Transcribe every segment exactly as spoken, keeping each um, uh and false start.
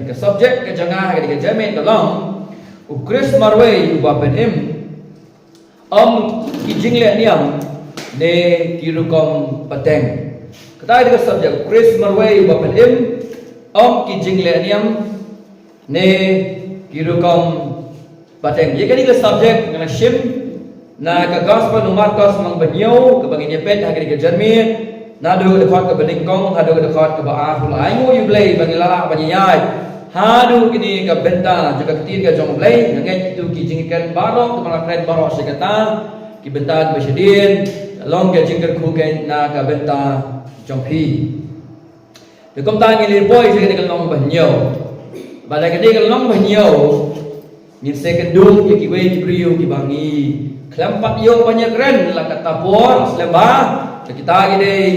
Ka subject ka jong nga ha kane ka janmiet ka long, U Khrist marwei uba pynim, ym ki jingleh niam ne ki rukom pateng. Kata ka dei ka subject, U Khrist marwei uba pynim, ym ki jingleh niam ne ki rukom pateng. Ïa kane ka subject nga la shim na ka Gospel u Markos lynnong ba hynñiew, kaba ngin ïa peit ha kane ka janmiet, naduh ka dkhot kaba nyngkong haduh ka dkhot kaba arphew lai. Ai nguh ïa U Blei ba ngi la lah ban ïaid haduh kane ka bynta jong ka ktien ka jong U Blei. Nga ngeit kito ki jingkren baroh kiba la kren baroh shi katta, ki bynta kiba shadien, long ka jingkyrkhu keiñ na ka bynta jong phi. Te kumta ngin ïa poi sha kane ka lynnong ba hynñiew. Bad ha kane ka lynnong ba hynñiew ngin sa ïakynduh ïa kiwei ki briew kiba ngi khlem pat ïoh ban ïakren la katta por, slem bha, te kita ki dei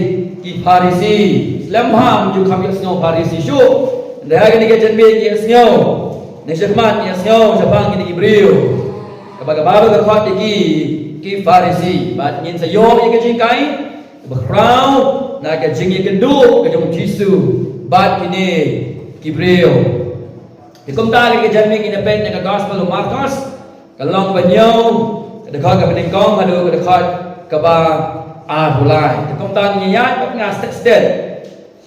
ki Pharisi. Slem bha ym ju kham ïohsngew Pharisi shuh. Hynrei ha kane ka janmiet ngi ïohsngew, ne shakhmat ngi ïohsngew shaphang kine ki briew, kaba ka Baibl ka khot ïa ki ki Pharisi. Bad ngin sa ïoh ïa ka jinghikai ba khraw na ka jingïakynduh ka jong U Jisu bad kine ki briew. Te kumta ha kane ka janmiet ngin ïa peit na ka Gospel u Markos, ka lynnong ba hynñiew, ka dkhot kaba nyngkong haduh ka dkhot kaba arphew lai. Te kumta ngin ïa ïaid bad nga step step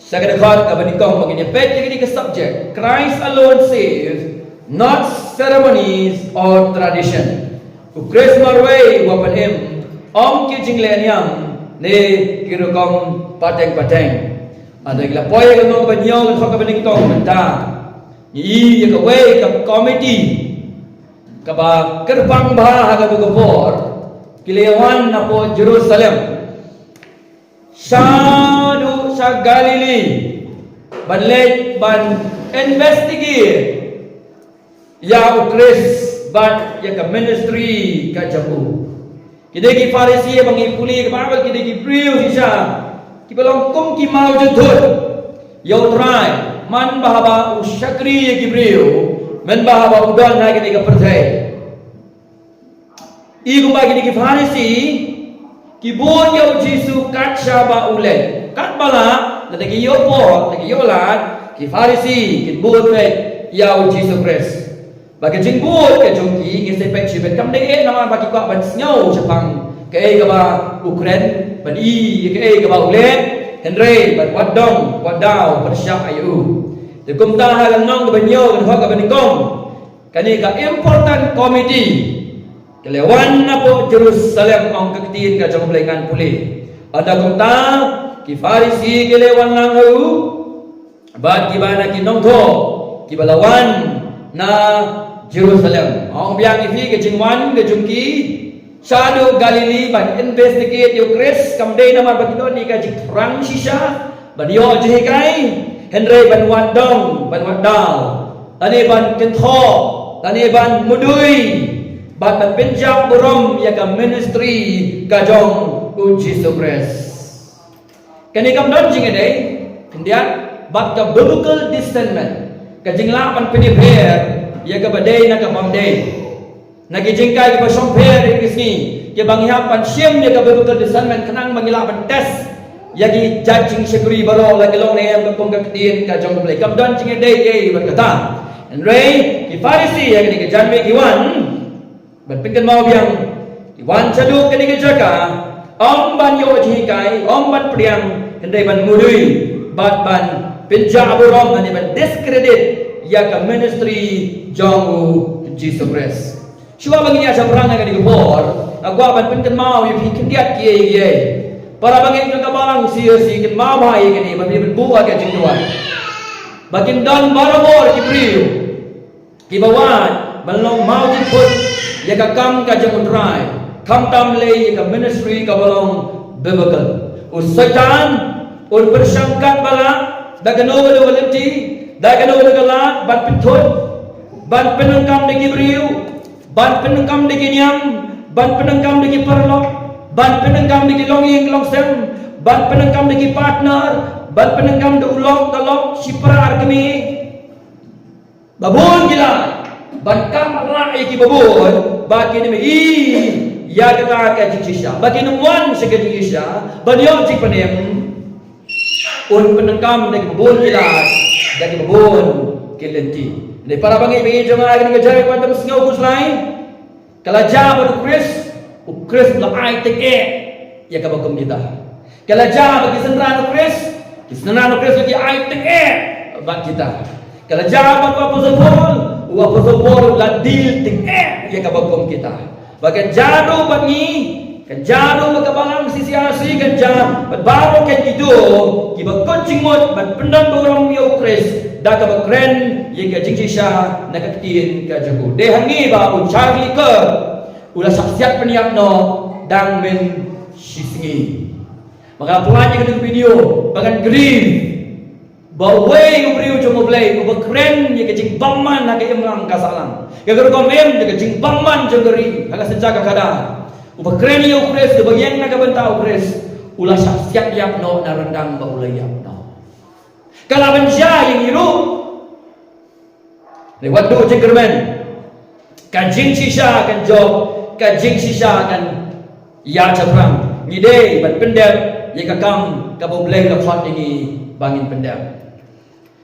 sha ka dkhot kaba nyngkong ba ngin ïa peit ïa kane ka subject, Christ alone saves, not ceremonies or tradition. U Khrist marwei uba pynim, ym ki jingleh niam ne ki rukom pateng pateng. Haba ngi la poi ha ka lynnong ba hynñiew, ka dkhot kaba nyngkong mynta, ngi i ïa kawei ka komiti kaba kyrpang bha ha katu ka por, ki la ïa wan napoh Jerusalem shaduh sha Galilee ban leit ban investigate ïa U Khrist bad ïa ka ministry ka jong u. Ki dei ki Pharisi, haba ngi pule ka Baibl, ki dei ki briew shisha kiba long kum ki mawjynthut ïa U Trai, man ba haba u shakri ïa ki briew, man ba haba u don ha kane ka pyrthei. I kumba kine ki Pharisi ki bud ïa U Jisu kat shaba u leit. Katba lah, lada ki ïoh pop, lada ki ïoh lad, ki Pharisi kin bud beit ïa U Jisu Khrist. Bad ka jingbud ka jong ki, ngin sa peit shibit, kam dei eh namar ba ki kwah ban sngew shaphang kaei kaba u kren, ban i ïa kaei kaba u leh, hynrei ban wad dong wad daw pyrshah ïa u. Te kumta ha ka lynnong kaba hynñiew, ka dkhot kaba nyngkong, kane ka important committee ka la wan napoh Jerusalem, ong ka ktien ka jong U Blei, ngan pule. Ynda kumta ki Pharisi ki la wan lang ha u bad kiba na ki nongthoh kiba la wan na Jerusalem. Ong biang ïa phi, ka jingwan ka jong ki shaduh Galilee ban investigate ïa U Khrist kam dei namar ba ki don ïa ka jingthrang shisha ban ïoh jinghikai, hynrei ban wad dong, ban wad daw, lane ban kynthoh, lane ban mudui bad ban pynjah burom ïa ka ministry ka jong U Jisu Khrist. Kane kam don jingïadei khyndiat bad ka biblical discernment, ka jinglah ban pynïapher ïa kaba dei na ka bym dei. Na ki jinghikai kiba shongpher ïa ki sngi, kiba ngi hap ban shim ïa ka biblical discernment khnang ba ngi lah ban test ïa ki jait jingshakri baroh, la ki long ne em, ka kum ka ktien ka jong U Blei. Kam don jingïadei ei bad kata. Hynrei ki Pharisi ha kane ka janmiet ki wan ban pynkynmaw biang, ki wan shaduh kane ka jaka, ym ban ïoh jinghikai, ym ban pdiang, hynrei ban mudui bad ban pynjah burom, lane ban discredit ïa ka ministry jong U Jisu Khrist. Shuwa ba ngin ïa shaphrang ha kane ka por, nga kwah ban pynkynmaw ïa phi khyndiat kiei kiei. Para bangeit jong ka balang C R C, kynmaw bha ïa kane, ba phi ban buh ha ka jingduwai. Ba kin don barabor ki briew kiba wad ban long mawjynthut ïa ka kam ka jong U Trai, khamtam lei ïa ka ministry kaba long biblical. U Soitan un pyrshang katba lah, da kano kano ka lynti, da kano kano ka lad, ban pynthut, ban pyndonkam da ki briew, ban pyndonkam da ki niam, ban pyndonkam da ki paralok, ban pyndonkam da ki longïing longsem, ban pyndonkam da ki partner, ban pyndonkam da u lok ka lok, shipara ar kmie. Ba bun ki lad, ban kam lah ïa kiba bun, ba kin ym i ïa kata ka jingshisha, ba kin ym wan sha ka jingshisha ban ïoh jingpynim. Un pyndonkam da kiba bun ki lad da kiba bun ki lynti. Hynrei para bangeit, bangeit jong nga, ha kane ka janmiet ba ngin ym sngew khuslai. Ka la jia bad u Khrist, u Khrist u la ai tyngeh ïa kaba kum kita. Ka la jia bad ki synran u Khrist, ki synran u Khrist ki ai tyngeh bad kita. Ka la jia bad u Apostol Paul, u Apostol Paul u la deal tyngeh ïa kaba kum kita. Bad kan jia ruh bad ngi, kan jia ruh bad ka balang C C R C, kan jia bad baroh kito kiba kut jingmut ban pyndonburom ïa u Khrist da kaba kren ïa ka jingshisha na ka ktien ka jong u. Dei hangne ba u Charlie Kirk u la shah siat pynïap noh dang mynshisngi. Ba ngan pynlait ïa kane ka video, ba ngan grieve ba uwei u briew jong U Blei uba kren ïa ka jingbymman ha ka imlang ka sahlang, ka rukom im, ïa ka jingbymman jong ka ri ha ka synshar ka khadar, uba kren ïa u Khrist, uba ïeng na ka bynta u Khrist, u la shah siat ïap noh na ryndang ba u la ïap noh. Ka lah ban jia ïa ngi ruh. Hynrei wat duh jingkyrmen. Ka jingshisha kan jop, ka jingshisha kan ïa shaphrang. Ngi dei ban pyndep ïa ka kam kaba U Blei u la khot ïa ngi ba ngin pyndep.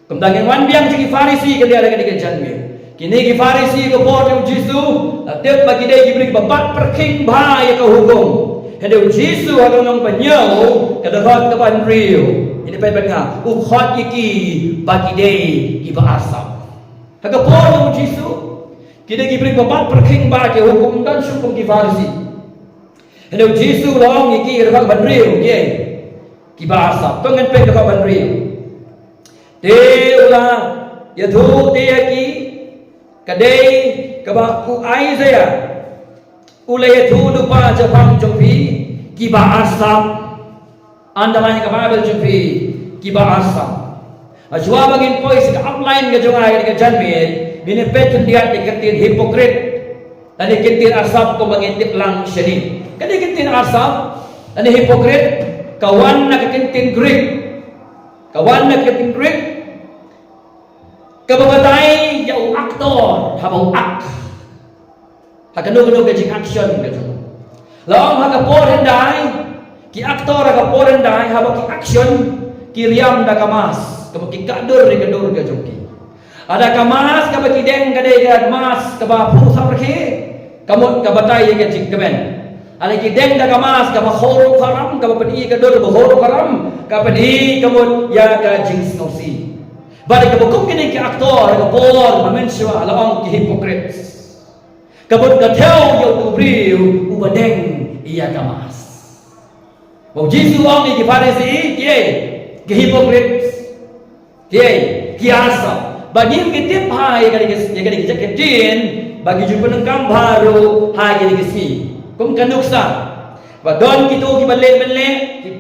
Kumta ngin wan biang sha ki Pharisi, kane ka dei ka janmiet. Kine ki Pharisi ka por jong u Jisu la tip ba ki dei ki briew ba bat pyrkhing bha ïa ka hukum. Hynrei u Jisu ha ka lynnong ba hynñiew, ka dkhot kaba hynriew, ine peit bad nga, u khot ïa ki ba ki dei kiba arsap. Ha ka por jong u Jisu, ki dei ki briew ba bat pyrkhing bha ïa ka hukum, ym don shuh kum ki Pharisi. Hynrei u Jisu u la ong ïa ki, ka dkhot ba hynriew, kiei? Kiba arsap. To ngin peit ka dkhot ba hynriew. Te u la ïathuh te ïa ki, ka dei kaba u Isaiah u la ïathuh lypa shaphang jong phi, kiba arsap. Underline ha ka Baibl jong phi, kiba arsap. Hashwa ba ngin poi sha ka outline ka jong nga ha kane ka janmiet, ngin ïa peit khyndiat ïa ka ktien hypocrite lane ka ktien arsap kumba ngi tip lang shane. Kane ka ktien arsap lane hypocrite ka wan na ka ktien Greek. Ka wan na ka ktien Greek kaba batai ïa u aktor haba u act ha kano kano ka jing action ka jong u. La ong ha ka por hyndai, ki aktor ha ka por hyndai haba ki action ki riam da ka mask, kaba ki kah dur ïa ka dur ka jong ki. Lada ka mask kaba ki deng ka dei ka mask kaba phuh sawdong, ka mut ka batai ïa ka jingkmen. Lada ki deng da ka mask kaba khurup haram, kaba pyni ka dur ba khurup haram, ka pyni ka mut ïa ka jingsngewsih. Bad kaba kum kine ki aktor ha ka por mynshwa la ong ki hypocrites. Ka mut ka thew ïa uto u briew uba deng ïa ka mask. Ba u Jisu u ong ïa ki Pharisi, kiei? Ki hypocrites. Kiei? Ki arsap. Ba ngim, ngi tip bha ïa kane ka, ïa kane ka ktien, ba ngi ju pyndonkam bha ruh ha kine ki sngi. Kum ka nuksa ba don kito kiba leh ban leh, ki,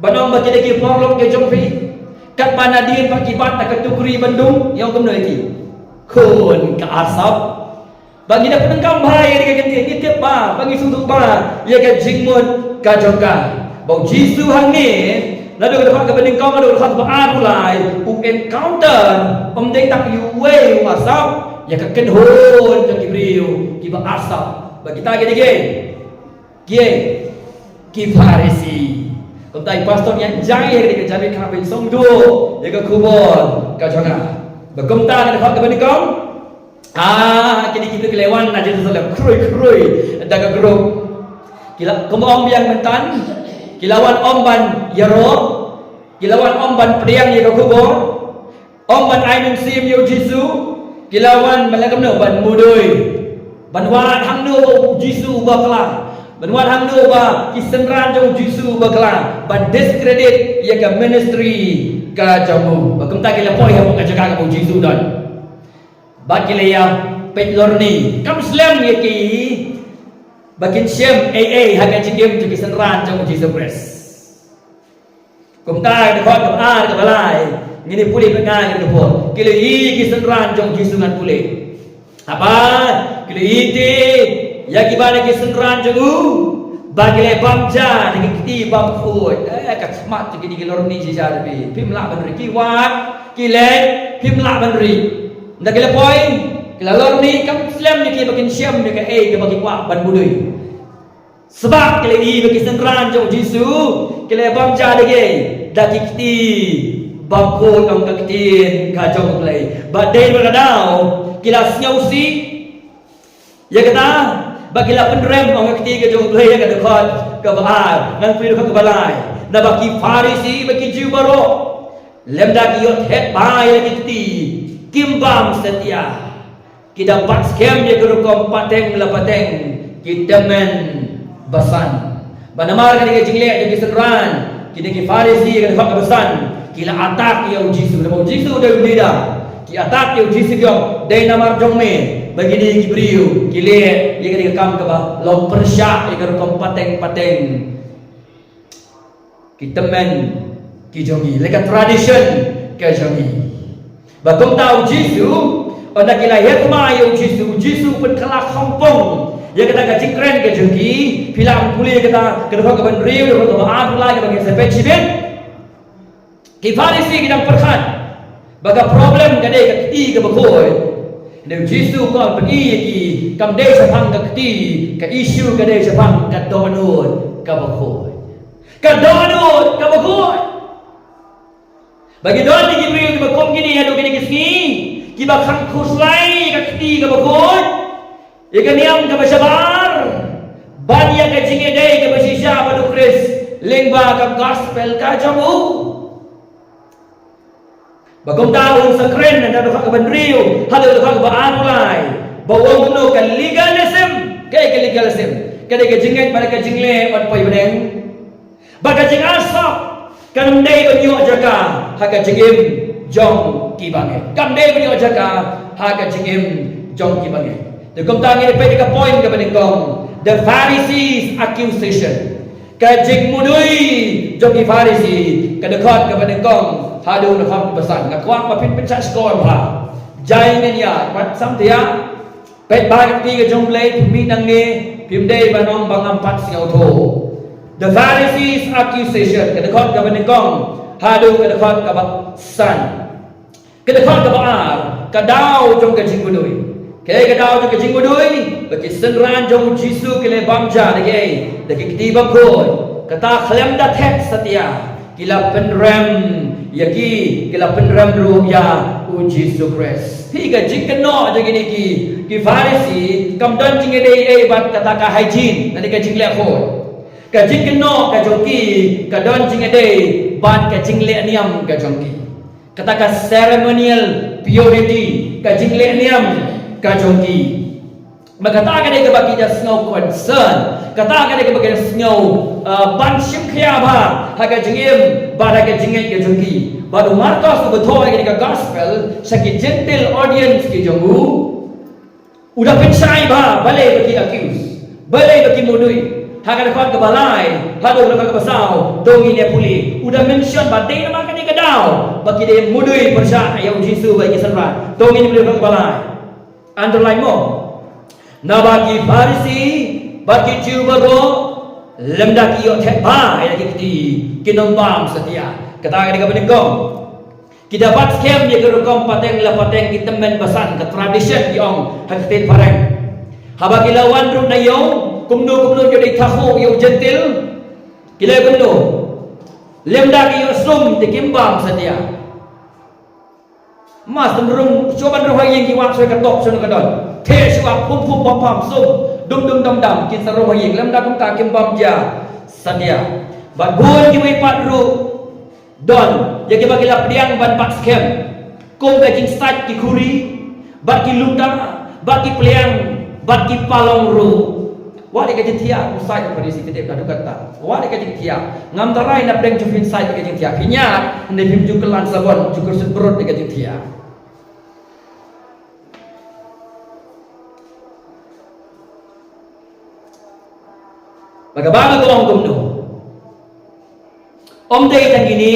ban ong ba ki dei ki paralok ki jong phi. Katba nadien pat ki bat na ka tukri ban dung, ïa kumno ïa ki? Khun ka arsap. Ba ngi da pyndonkam bha ïa ka ktien, ngi tip bha, ba ngi sngewthuh bha ïa ka jingmut ka jong ka. Ba u Jisu hangne, naduh ka dkhot kaba nyngkong haduh ka dkhot ba ar, u la encounter, ym dei tang ïa uwei u arsap, ïa ka kynhun jong ki briew kiba arsap. Ba kita ki dei kiei? Kiei? Ki Pharisi. Kumta i pastor ïa jai ïa ka janmiet, ka ban sngewthuh ïa ka khubor ka jong nga. Ba kumta na ka dkhot kaba nyngkong, ah, kine ki briew ki la wan na Jerusalem khrui khrui da ka group. Ki la, kumba ong biang mynta, ki la wan ym ban ïaroh, ki la wan ym ban pdiang ïa ka khubor, ym ban ai mynsiem ïa u Jisu. Ki la wan ban leh kumno? Ban mudui. Ban wad hangno ba u Jisu u bakla. Ban wad hangno ba ki synran jong u Jisu u bakla. Ban discredit ïa ka ministry ka jong u. Ba kumta ki la poi hapoh ka jaka kaba u Jisu u don. Ba ki la ïa peit lorni. Kam slem ïa ki ba kin shem ei ei ha ka jingim jong ki synran jong u Jisu Khrist. Kumta ka dkhot kaba ar, kaba lai, ngin ïa pule bad nga ïa ka por. Ki la ïohi ki synran jong u Jisu, ngan pule. Haba ki la ïohi te ïa kiba na ki synran jong u, ba ki la bam ja da ki kti bam khuid. Eh, ka khmat jong kine ki lorni shisha da phi. Phim lah ban ri, ki wad, ki leit, phim lah ban ri. Ynda ki la poi, ki la lorni, kam slem ïa ki ba kin shem ïa kaei kaba ki kwah ban mudui. Sbak ki la ïohi ba ki synran jong u Jisu ki la bam ja da kiei? Da ki kti Bakhuid ong ka ktien ka jong U Blei. Bad dei namar kata ki la sngewsih ïa kata, bad ki la pynrem ong ka ktien ka jong U Blei ïa ka dkhot kaba ar. Ngan pule dkhot kaba lai. Naba ki Pharisi bad ki Jiw baroh, lymda ki ïoh thet bha ïa ki kti, kim bam satia. Ki da bat skhem ïa ka rukom pateng la pateng, ki tymmen basan. Bad namar kane ka jingleh jong ki synran, kine ki Pharisi, ka dkhot kaba san, ki la attack ïa U Jisu. Namar U Jisu u dei u leader. Ki attack ïa U Jisu, ki ong, dei namar jong me ba kine ki briew ki leh ïa kane ka kam kaba long pyrshah ïa ka rukom pateng pateng. Ki tymmen ki jong ngi, leh ka tradition ka jong ngi. Bad kumta U Jisu, ynda ki la hethma ïa U Jisu, U Jisu u pynkylla khongpong ïa kata ka jingkren ka jong ki. Phi lah ban pule kata, ka dkhot kaba hynriew, dkhot kaba ar, phi lah kaba ki sa peit shibit. Ki Pharisi ki dang pyrkhat ba ka problem ka dei ka kti kaba khuid. Hynrei U Jisu u ong, peit ïa ki, kam dei shaphang ka kti, ka issue ka dei shaphang ka dohnud kaba khuid. Ka dohnud kaba khuid. Ba ki don ki briew kiba kum kine haduh kine ki sngi, kiba khang khuslai ïa ka kti kaba khuid, ïa ka niam kaba shabar, bad ïa ka jingïadei kaba shisha bad U Khrist lyngba ka gospel ka jong u. Bad kumta un sa kren na dkhot kaba hynriew haduh dkhot kaba ar, u ong ba u ong kumno ka legalism. Kaei ka legalism? Ka dei ka jingngeit bad ka jingleh bad poi bneng. Bad ka jingarsap kam dei ban ïoh jaka ha ka jingim jong ki bangeit. Kam dei ban ïoh jaka ha ka jingim jong ki bangeit. Te kumta ngin ïa peit ïa ka point kaba nyngkong, the Pharisees' accusation. Ka jingmudui jong ki Pharisi, ka dkhot kaba nyngkong haduh dkhot kaba san. Nga kwah ba phin pynshah skhor bha. Jai ngin ïa, wat sam thiah. Peit bha ka kti ka jong U Blei, phim mih nangne, phim dei ban ong ba ngam pat sngewthuh. The Pharisees' accusation, ka dkhot kaba nyngkong haduh ka dkhot kaba san. Ka dkhot kaba ar, ka daw jong ka jingmudui. Kaei ka daw jong ka jingmudui? Ba ki synran jong U Jisu ki la bam ja da kiei? Da ki kti bakhuid. Kata khlem da thet satia, ki la pynrem ïa ki, ki la pynrem ruh ïa U Jisu Khrist. Phi, ka jingkynnoh jong kine ki, ki Pharisi, kam don jingïadei ei bad kata ka hygiene, kata ka jingleh khuid. Ka jingkynnoh ka jong ki ka don jingïadei bad ka jingleh niam ka jong ki. Kata ka ceremonial purity, ka jingleh niam ka jong ki. Ba kata ka dei kaba ki da sngew concern, kata ka dei kaba ki da sngew, uh, ban shim khia bha ha ka jingim bad ha ka jingngeit ka jong ki. Bad u Markos u ba thoh ïa kane ka gospel sha ki Gentile audience ki jong u, u da pynshai bha balei ba ki accuse, balei ba ki mudui. Ha ka dkhot kaba lai haduh ka dkhot kaba saw, to ngin ïa pule. U da mention ba dei namar kane ka daw ba ki dei mudui pyrshah ïa U Jisu bad ki synran. To ngin ïa pule dkhot kaba lai. Underline mo. Naba ki Pharisi bad ki Jiw baroh, lymda ki ïoh thet bha ïa ki kti, kin ym bam satia. Kata ka dei kaba nyngkong. Ki da bat skhem ïa ka rukom pateng la pateng, ki tymmen basan, ka tradition ki ong ha ka ktien phareng. Haba ki la wan ruh na ïew, kumno kumno ki dei thakhun ïa u Jentil, ki la kumno? Lymda ki ïoh sum te kim bam satia. Mas tymrung shuwa ban rung ha ïing ki wad shuwa ka tok shuwa ka don. Te shuwa pum pum pam pam sum, dum dum dam dam, kin sa rung ha ïing, lymda kumta kim bam ja satia. Bad bun kiwei pat ruh don ïa kiba ki la pdiang ban bat skhem, kum ka jingsait ki khuri, bad ki luta, bad ki pliang, bad ki palong ruh. Wat ïa ka jingthiah, u sait u Pharisi, ka dei ka dei kata. Wat ïa ka jingthiah. Ngam tharai na pdeng jong phi sait ïa ka jingthiah. Phi ñiad, hynrei phim ju kylla sabon, ju kyrsut brut ïa ka jingthiah. Bad kaba nga ong kumno. Ym dei tang kine,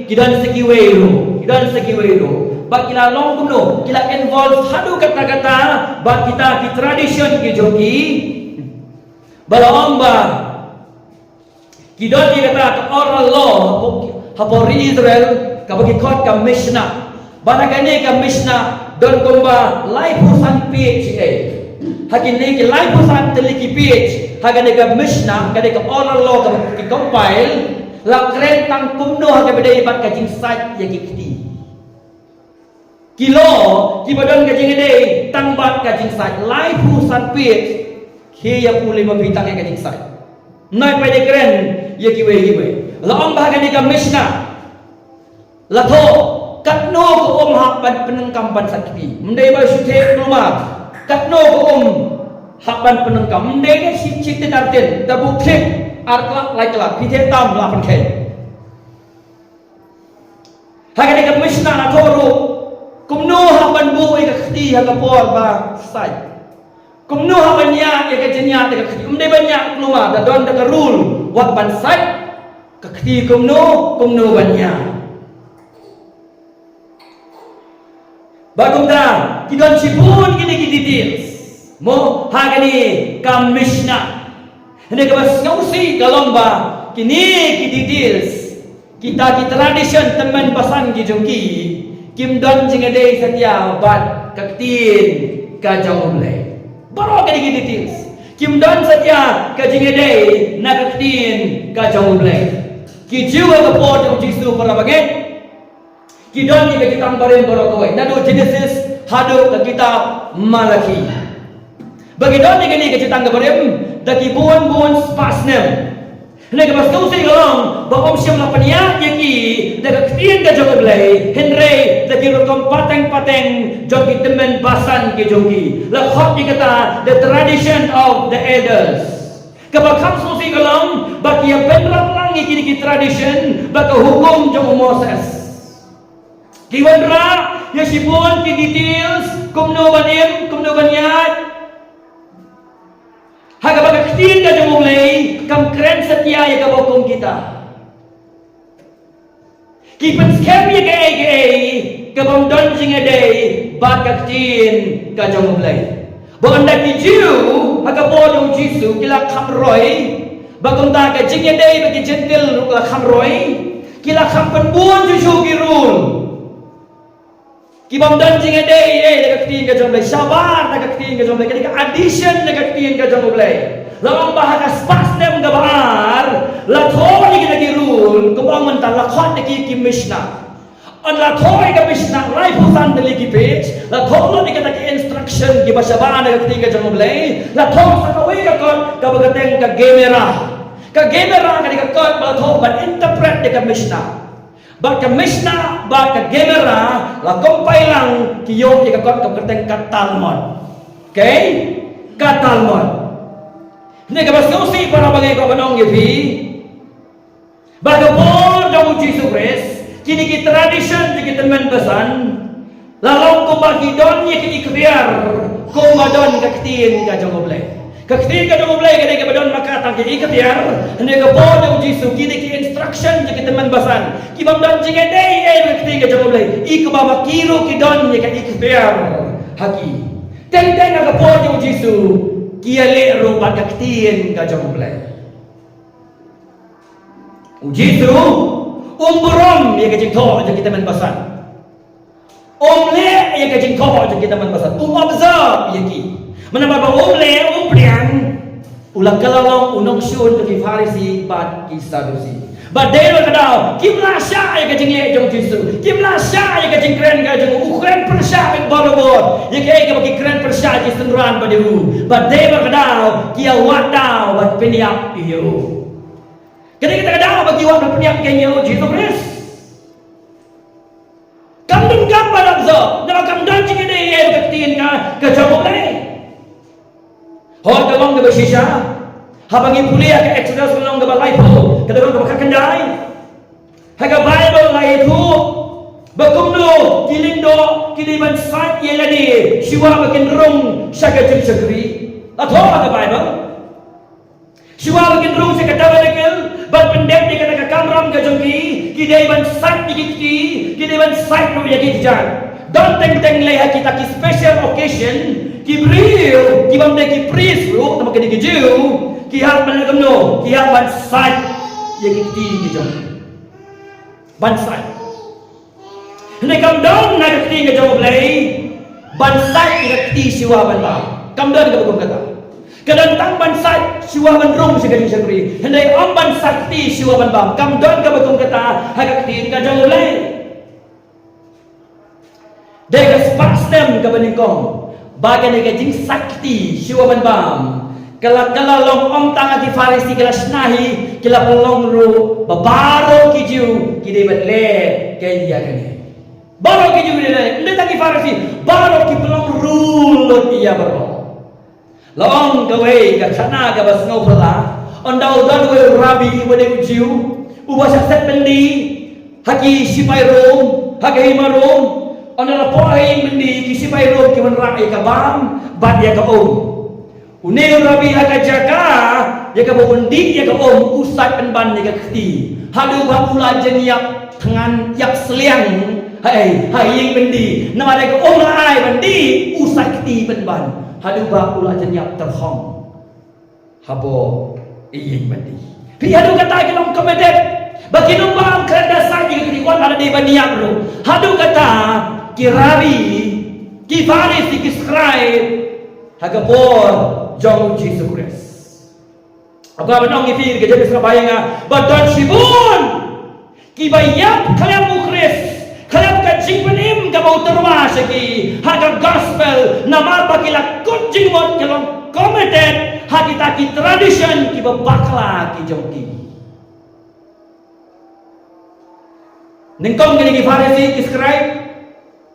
ki don sa kiwei ruh, ki don sa kiwei ruh. Bad ki la long kumno, ki la involve haduh katta katta bad kita ki tradition ki jong ki. Ba la ong ba ki don ïa kata ka oral law hapoh, hapoh ri Israel, kaba ki khot ka Mishnah. Bad ha kane ka Mishnah don kumba laiphew san page hi. Ha kine ki laiphew san tylli ki page ha kane ka Mishnah, kane ka oral law kaba ki compile, la kren tang kumno ha kaba dei bad ka jingsait ïa ki kti. Ki law kiba don ka jingïadei tang bad ka jingsait, laiphew san page. Ki ïa pule ma phi tang ïa ka jingsait. Nai pa dei kren ïa kiwei kiwei. La ong ba ha kane ka Mishnah la thoh katno ka um hap ban pyndonkam ban sait kti. Ym dei ba shu theh kulmar. Katno ka um hap ban pyndonkam. Ym dei ne shi, shi tin ar tin. Da buh klik ar klak lai klak. Phi theh tam la pynkheiñ. Ha kane ka Mishnah la thoh ruh kumno hap ban buh ïa ka kti ha ka por ba sait. Kumno hap ban ñiah ïa ka jingñiah ïa ka kti. Ym dei ban ñiah kulmar, da don da ka rule wat ban sait ka kti kumno, kumno ban ñiah. Bad kumta ki don shibun kine ki details mo ha kane ka Mishnah. Hynrei kaba sngewsih ka long ba kine ki details, kita ki tradition tymmen basan ki jong ki, kim don jingïadei satia bad ka ktien ka jong U Blei. Baroh kine ki details kim don satia ka jingïadei na ka ktien ka jong U Blei. Ki Jiw ha ka por jong U Jisu, para bangeit, ki don ïa ka Jutang Barim baroh kawei, naduh Genesis haduh ka kitab Malaki. Ba ki don ïa kane ka Jutang ka Barim da ki bun bun spah snem. Hynrei kaba sngewsih ka long ba ym shym la pynïaid ïa ki da ka ktien ka jong U Blei, hynrei da ki rukom pateng pateng jong ki tymmen basan ki jong ki. La khot ïa kata the tradition of the elders. Kaba kham sngewsih ka long ba ki ïa pynrap lang ïa kine ki tradition bad ka hukum jong u Moses. Ki wanrah ïa shibun ki details, kumno ban im, kumno ban ïaid. Ha kaba ka ktien ka jong U Blei kam kren satia ïa kaba kum kita. Ki pynskhem ïa kaei kaei ka bym don jingïadei bad ka ktien ka jong U Blei. Ba ynda ki Jiw ha ka por jong U Jisu ki la kham roi, ba kumta ka jingïadei bad ki Jentil ruh la kham roi, ki la kham pynbun shuh shuh ki rule. Ki bym don jingïadei ei da ka ktien ka jong U Blei, shabar da ka ktien ka jong U Blei, ka dei ka addition da ka ktien ka jong U Blei. La ong ba ha ka spah snem kaba ar la thoh ïa kita ki rule, kumba ong mynta la khot ïa ki ki Mishnah. Ynda la thoh ïa ka Mishnah laiphew san tylli ki page, la thoh lut ïa kita ki instruction kiba shabar da ka ktien ka jong U Blei, la thoh sa kawei ka kot kaba kyrteng ka Gemara. Ka Gemara ka dei ka kot ba la thoh ban interpret ïa ka Mishnah. Bad ka Mishnah bad ka Gemara la compile lang, ki ïoh ïa ka kot kaba kyrteng ka Talmud. Okay? Ka Talmud. Hynrei kaba sngewsih, para bangeit, ka ban ong ïa phi ba ha ka por jong U Jisu Khrist kine ki tradition jong ki tymmen basan la long kumba ki don ïa ki ikhtiar kumba don ka ktien ka jong U Blei. Ka ktien ka jong U Blei ka dei kaba don ma ka tang ki ikhtiar. Hynrei ha ka por jong U Jisu kine ki instruction jong ki tymmen basan ki bym don jingïadei ei bad ka ktien ka jong U Blei, i kumba ma ki ruh ki don ïa ka ikhtiar ha ki. Teng teng ha ka por jong U Jisu ki ïaleh ruh bad ka ktien ka jong U Blei. U Jisu um burom ïa ka jingthoh jong ki tymmen basan. Um leh ïa ka jingthoh jong ki tymmen basan, um observe ïa ki. Mynta ba um leh, um pdiang, u la kylla long u nongshun jong ki Pharisi bad ki Sadusi. Bad dei ba ka daw kim lah shah ïa ka jingleh jong U Jisu, kim lah shah ïa ka jingkren ka jong u. U kren pyrshah beit barabor ïa kaei kaba ki kren pyrshah ki synran ba dei u. Bad dei ba ka daw ki ïa wad daw ban pynïap ïa u. Ka dei kata ka daw ba ki wad ban pynïap ïa u Jisu Khrist. Kam donkam ban observe, namar kam don jingïadei ïa ka ktien ka, ka jong U Blei. Hooid, ka long kaba shisha. Haba ngi pule ha ka Exodus lynnong kaba laiphew, ka dkhot kaba khatkhyndai. Ha ka Baibl la ïathuh ba kumno ki lyngdoh ki dei ban sait ïa lade shuwa ba kin rung sha ka jingshakri. La thoh ha ka Baibl. Shuwa ba kin rung sha ka tabernacle ban pyndep ïa kata ka kamram ka jong ki, ki dei ban sait ïa ki kti, ki dei ban sait ruh ïa ki kjat. Don teng teng lei ha kita ki special occasion, ki briew ki bym dei ki priest ruh, tangba ki dei ki Jiw, ki hap ban leh kumno? Ki hap ban sait ïa ki kti ki jong ki. Ban sait. Hynrei kam don na ka ktien ka jong U Blei ban sait ïa ka kti shuwa ban bam. Kam don kaba kum kata. Ka don tang ban sait shuwa ban rung sha ka jingshakri. Hynrei ym ban sait kti shuwa ban bam. Kam don kaba kum kata ha ka ktien ka jong U Blei. Dei ka spah snem kaba nyngkong ba kane ka jingsaitjingkti shuwa ban bam ka la, ka la long ym tang ha ki Pharisi ki la shna hi, ki la pynlong ruh ba baroh ki Jiw ki dei ban leh ïa kane. Baroh ki Jiw ki dei ban leh, ym dei tang ki Pharisi, baroh ki pynlong ruh lut ïa baroh. La ong kawei ka khana kaba sngewphylla, ynda u don uwei u rabbi uba dei u Jiw uba shah set byndi ha ki sipai Rom, ha ka hima Rom. Ynda la poi ha ïing byndi, ki sipai Rom ki wanrah ïa ka bam bad ïa ka um. Une u rabbi ha ka jaka ïa kaba un dih ïa ka um, u sait pynban ïa ka kti. Haduh ba u la jan ïap thngan, ïap sliang ha, ha ïing byndi. Namar ïa ka um la ai ban dih, u sait kti pynban. Haduh ba u la jan ïap tyrkhong hapoh ïing byndi. Phi, haduh kata ki long committed ba kin ym bam khlem da sait ïa ka kti, wat la dei ban ïap ruh. Haduh kata ki rabbi, ki Pharisi, ki scribe ha ka por jong u Jisu Khrist. Nga kwah ban ong ïa phi, ka James ka ba ïa nga ba don shibun kiba ïap khlem u Khrist, khlem ka jingpynim kaba u tyrwa sha ki ha ka gospel, namar ba ki la kut jingmut, ki long committed ha kita ki tradition kiba bakla ki jong ki. Nyngkong kine ki Pharisi, ki scribe,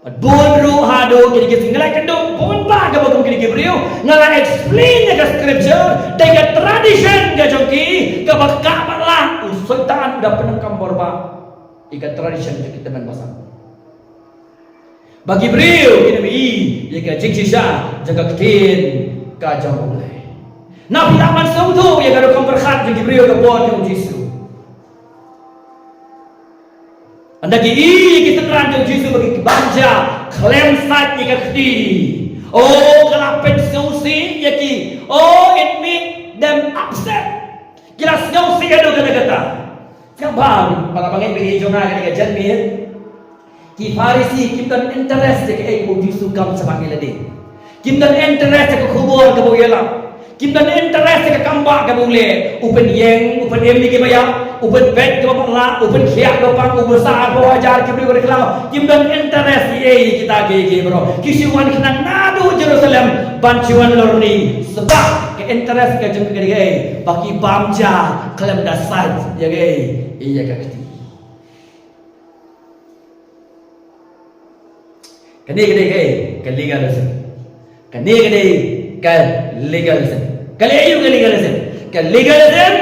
bad bun ruh haduh kine ki sngi, nga la kynduh bun ba kaba kum kine ki briew, nga la explain ïa ka scripture, dei ka tradition ka jong ki kaba ka ba lah u Soitan u da pyndonkam bor ba ïa ka tradition jong ki tymmen basan. Ba ki briew kin ym ïohi ïa ka jingshisha jong ka ktien ka jong U Blei. Na phi lah ban sngewthuh ïa ka rukom pyrkhat jong ki briew ka por jong u Jisu. Ynda ki ïohi ïa ki synran jong u Jisu ba ki bam ja khlem sait ïa ka kti, oh, ka la pynsngewsih ïa ki. Oh, it made them upset. Ki la sngewsih haduh katta katta. Sngewbha ba la bangai ba ïa jong nga kane ka janmiet. Ki Pharisi kim don interest ïa kaei kaba u Jisu kam shaphang ïa lade. Kim don interest ïa ka khubor kaba u ïalap. Kim don interest ïa ka kam ba kaba u leh. U pynïeng, u pynim ïa kiba ïap, u pynpeit kiba bakla, u pynkhiah kiba pang, u pynsa arphew hajar ki briew ki khlaw. Kim don interest ïa kita ki, ki briew. Ki shu wan khnang naduh Jerusalem ban shu wan lorni. Sbah ka interest ka jong ki ka dei ba ki bam ja khlem da sait ïa kaei, ïa ka kti. Kane ka dei ka, ka legalism. Kane ka dei ka legalism. Ka leh aïu ka legalism? Ka legalism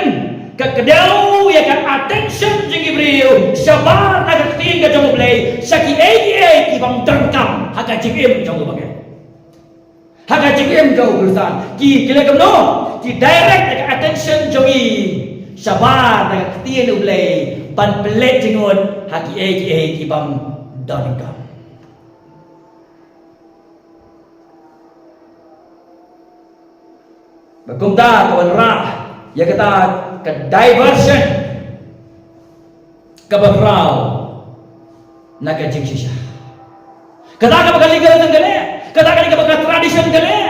ka kdew ïa ka attention jong ki briew shabar na ka ktien ka jong U Blei sha kiei kiei ki bym donkam ha ka jingim jong u bangeit. Ha ka jingim jong u Khristan, ki, ki leh kumno? Ki direct ïa ka attention jong ngi shabar na ka ktien U Blei ban pynleit jingmut ha kiei kiei ki bym donkam. Ba kumta ka wanrah ïa kata ka diversion kaba khraw na ka jingshisha. Kata kaba ka legalism ka leh, kata kaba ka tradition ka leh.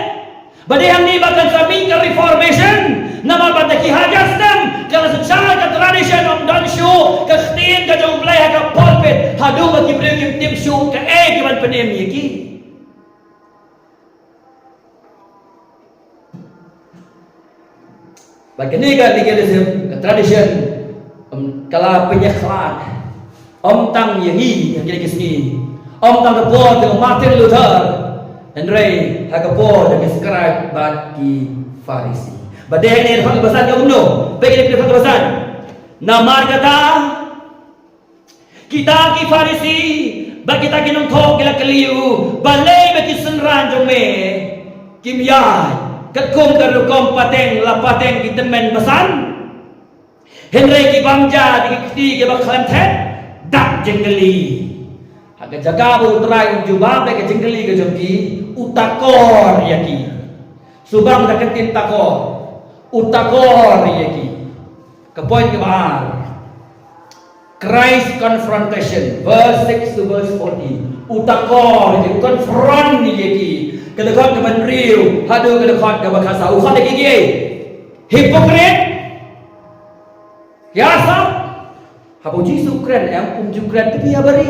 Ba dei hangne ba kan sa mih ka reformation. Namar ba da ki hajar snem ka la synshar ka tradition, ym don shuh ka ktien ka jong U Blei ha ka pulpit, haduh ba ki briew kim tip shuh kaei ki ban pynim ïa ki. Bad kane ka legalism, ka tradition, um, ka la pynïakhlad. Ym tang ïa ngi, ïa kine ki sngi. Ym tang ka por jong Martin Luther. Hynrei ha ka por jong ki scribe bad ki Pharisi. Bad dei hangne dkhot kaba san ka kumno? Peit kine dkhot kaba san. Namar kata, kita ki Pharisi bad kita ki nongthoh ki la kylli ïa u, balei ba ki synran jong me kim ïaid katkum ka rukom pateng la pateng ki tymmen basan? Hynrei ki bam ja da ki kti kiba khlem thet. Dak jingkylli. Ha ka jaka ba U Trai un jubab ïa ka jingkylli ka jong ki, u takor ïa ki. Shu bam da ka ktien takor. U takor ïa ki. Ka point kaba ar. Christ confrontation, verse six to verse fourteen. U takor ïa ki, u confront ïa ki. Ka dkhot kaba hynriew haduh ka dkhot kaba khatsaw. U khot ïa ki, ki hypocrite. Ïa sap. Haba u Jisu u kren, em, um ju kren, te phi ïa bari.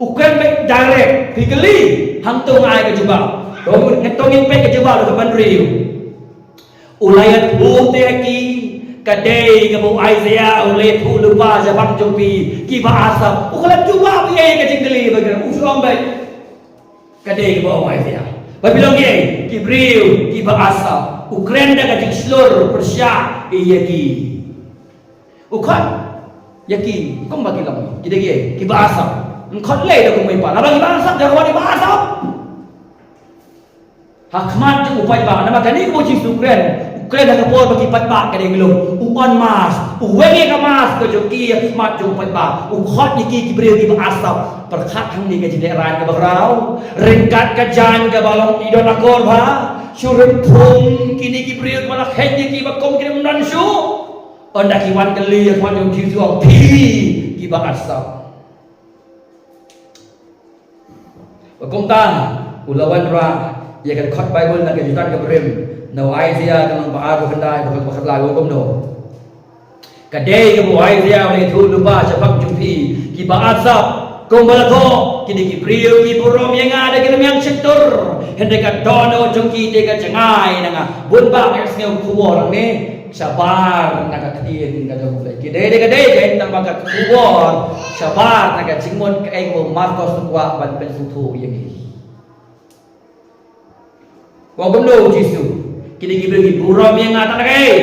U kren beit direct, phi kylli, hangto nga ai ka jubab. To ngin, to ngin peit ka jubab da ka ban riew. U la ïathuh te ha ki, ka dei kaba u Isaiah u la ïathuh lypa shaphang jong phi kiba asap. U khlem jubab ïa ka jingkylli ba kren, u shu ong beit, ka dei kaba u Isaiah. Ba phi long kiei? Ki briew kiba asap. U kren da ka jingshlur pyrshah ïa ki. U khot ïa ki kumba ki long, ki dei kiei? Kiba asap. Un khot lei da kumba i pan. Haba kiba asap, da kumba kiba asap. Ha khmat jong u paidbah, namar kane kaba u Jisu u kren, u kren ha ka por ba ki paidbah ka dei ki lum. U on mask, u weng ïa ka mask ka jong ki ha khmat jong u paidbah. U khot ïa ki, ki briew kiba asap. Pyrkhat hangne ka jinglehrain kaba khraw. Ryngkat ka jaiñ kaba long i don akor bha. Shu rynphung kine ki briew ba la khet ïa ki ba kum ki ym don shuh. Ynda ki wan kylli ïa ka jong u Jisu, ong phi kiba asap. Ba kumta u la wanrah ïa ka dkhot Baibl na ka jutang ka barim, na u Isaiah ka lynnong ba arphew khyndai, ba khat, ba khatlai, u ong kumno. Ka dei kaba u Isaiah u la ïathuh lypa shaphang jong phi kiba asap, kumba la thoh, kine ki briew ki burom ïa nga da ki rmiang shyntur, hynrei ka dohnud jong ki dei ka jngai na nga. Bun bah ngi sngew khubor hangne shabar na ka ktien ka jong U Blei. Ki dei, dei ka dei ka hynrei ba ka khubor shabar na ka jingmut kaei kaba u Markos u kwah ban pynsngewthuh ïa ngi. Ong kumno u Jisu? Kine ki briew ki burom ïa nga tang da kaei?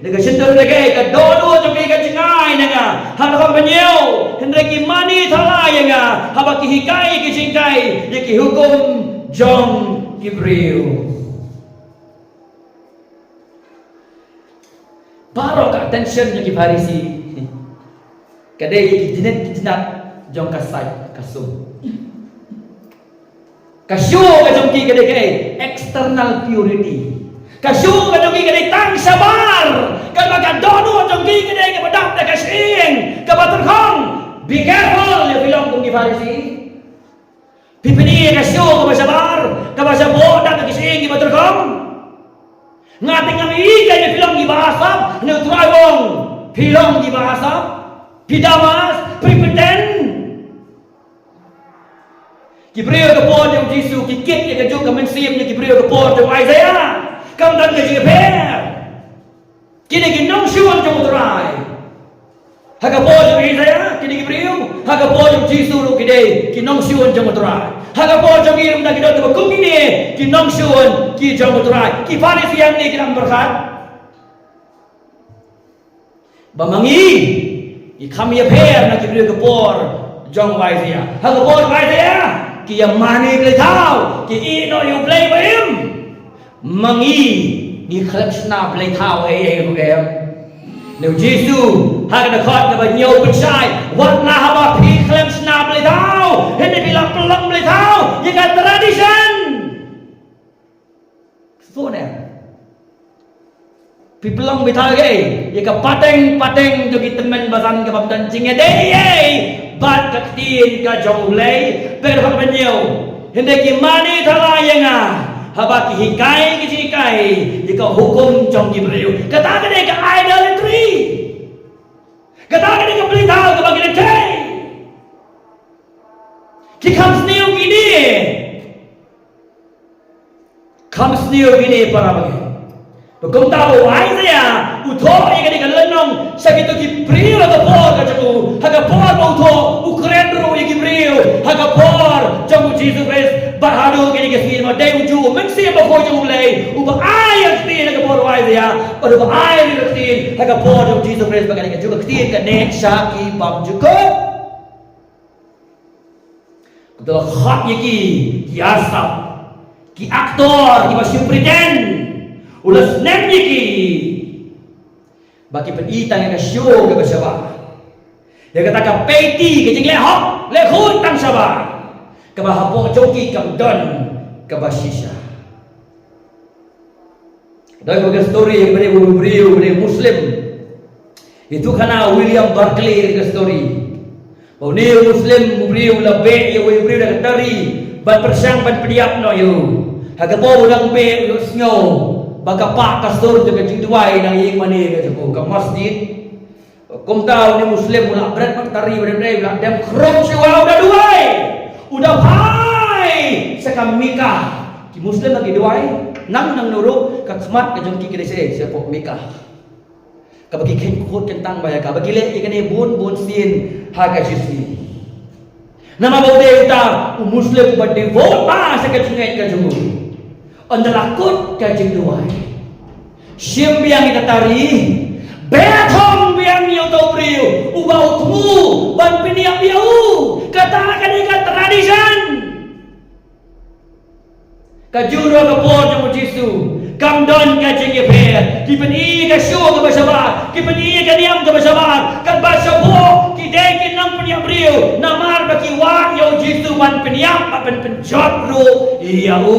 Da ka shyntur da kaei? Ka dohnud jong ki ka jngai na nga. Ha ka rukom ba hynñiew, hynrei ki mane thala ïa nga haba ki hikai ki jinghikai ïa ki hukum jong ki briew. Baroh ka attention jong ki Pharisi ka dei ïa ki jnat, ki jnat jong ka sait ka sum. Ka show ka jong ki ka dei ka external purity. Ka show ka jong ki ka dei tang shabar. Kaba ka dohnud jong ki ka dei kaba dap da ka shyieng kaba tyrkhong. Be careful, ïa phi long kum ki Pharisi. Phi pyni ïa ka show kaba shabar, kaba shabar dap da ki shyieng kiba tyrkhong. Nga te ngam ïohi ïa phi long kiba asap, ne u Trai u ong phi long kiba asap. Phi da mask, phi pretend. Ki briew ka por jong u Jisu ki kit ïa ka juk ka mynsiem na ki briew ka por jong u Isaiah. Kam don ka jingïapher. Kine ki nongshun jong u Trai. Ha ka por jong u Isaiah kine ki briew, ha ka por jong u Jisu ruh ki dei ki nongshun jong u Trai. Ha ka por jong ngi ruh ki don kiba kum kine ki nongshun ki jong u Trai. Ki Pharisi hangne ki dang pyrkhat ba ma ngi, ngi kham ïapher na ki briew ka por jong u Isaiah. Ha ka por u Isaiah ki ïa mane blei thaw, ki ïehnoh ïa u Blei ba im. Ma ngi, ngi khlem shna blei thaw ei ei ruh em. Ne u Jisu ha ka dkhot kaba hynñiew u pynshai, wat la haba phi khlem shna blei thaw, hynrei phi la pynlong blei thaw ïa ka tradition. Sngewthuh ne? Phi pynlong blei thaw ïa ka pateng pateng jong ki tymmen basan kaba ym don jingïadei ei ei bad ka ktien ka jong U Blei. Peit ha ka hynñiew. Hynrei ki mane thala ïa nga haba ki hikai ki jinghikai ïa ka hukum jong ki briew. Kata ka dei ka idolatry. Kata ka dei ka blei thaw kaba ki lehkai. Ki kham sniew kine. Kham sniew kine para bangeit. Ba kumta u Isaiah u thoh ïa kane ka lynnong sha kito ki briew ha ka por ka jong u, ha ka por ba u thoh u kren ruh ïa ki briew ha ka por jong u Jisu Khrist. Bad haduh kine ki sngi ma dei u Jisu Mynsiem Bakhuid jong U Blei uba ai ïa ka ktien ha ka por u Isaiah, bad uba ai ïa ka ktien ha ka por jong u Jisu Khrist, ba kane ka juk ka ktien ka neh sha ki bymjukut. Ka la khot ïa ki, ki asap, ki aktor, kiba shu pretend. U la snem ïa ki ba ki pyni tang ïa ka show kaba shabar. Ïa kata ka party, ka jingleh hok leh khuid tang shabar, kaba hapoh jong ki kam don kaba shisha. Dei ka story ba dei u briew, u briew Muslim. Ïathuh khana William Barclay ka story. Ba une u Muslim u briew u la beh ïa u briew da ka tari ban pyrshang ban pynïap noh ïa u. Ha ka por u dang beh u sngew ba ka pah ka sur jong ka jingduwai dang ïeng mane ka jong u ka masjid. Kumta une u Muslim u la bret bad tari, u la bret, u la dem khrum shuwa u da duwai. U da phai sha ka Mekah. Ki Muslim ba ki duwai, nang nang nuru, ka khmat ka jong ki ki dei shapoh Mekah. Kaba ki kheiñ khot kyntang ba ïa ka, ba ki leh ïa kane bun bun sien ha ka shisngi. Namar ba u dei uta u Muslim uba devote ba sha ka jingngeit ka jong u. Ynda la kut ka jingduwai, shim biang ïa ka tari, beh thong biang ïa uta u briew uba u thmu ban pynïap ïa u. Kata ka dei ka tradition. Ka jong ruh ka por jong u Jisu kam don ka jingïapher. Ki pyni ka shuh kaba shabar, ki pyni ka niam kaba shabar. Kaba shabar ki dei ki nongpynïap briew, namar ba ki wad ïa u Jisu ban pynïap, ban pynjot ruh ïa u.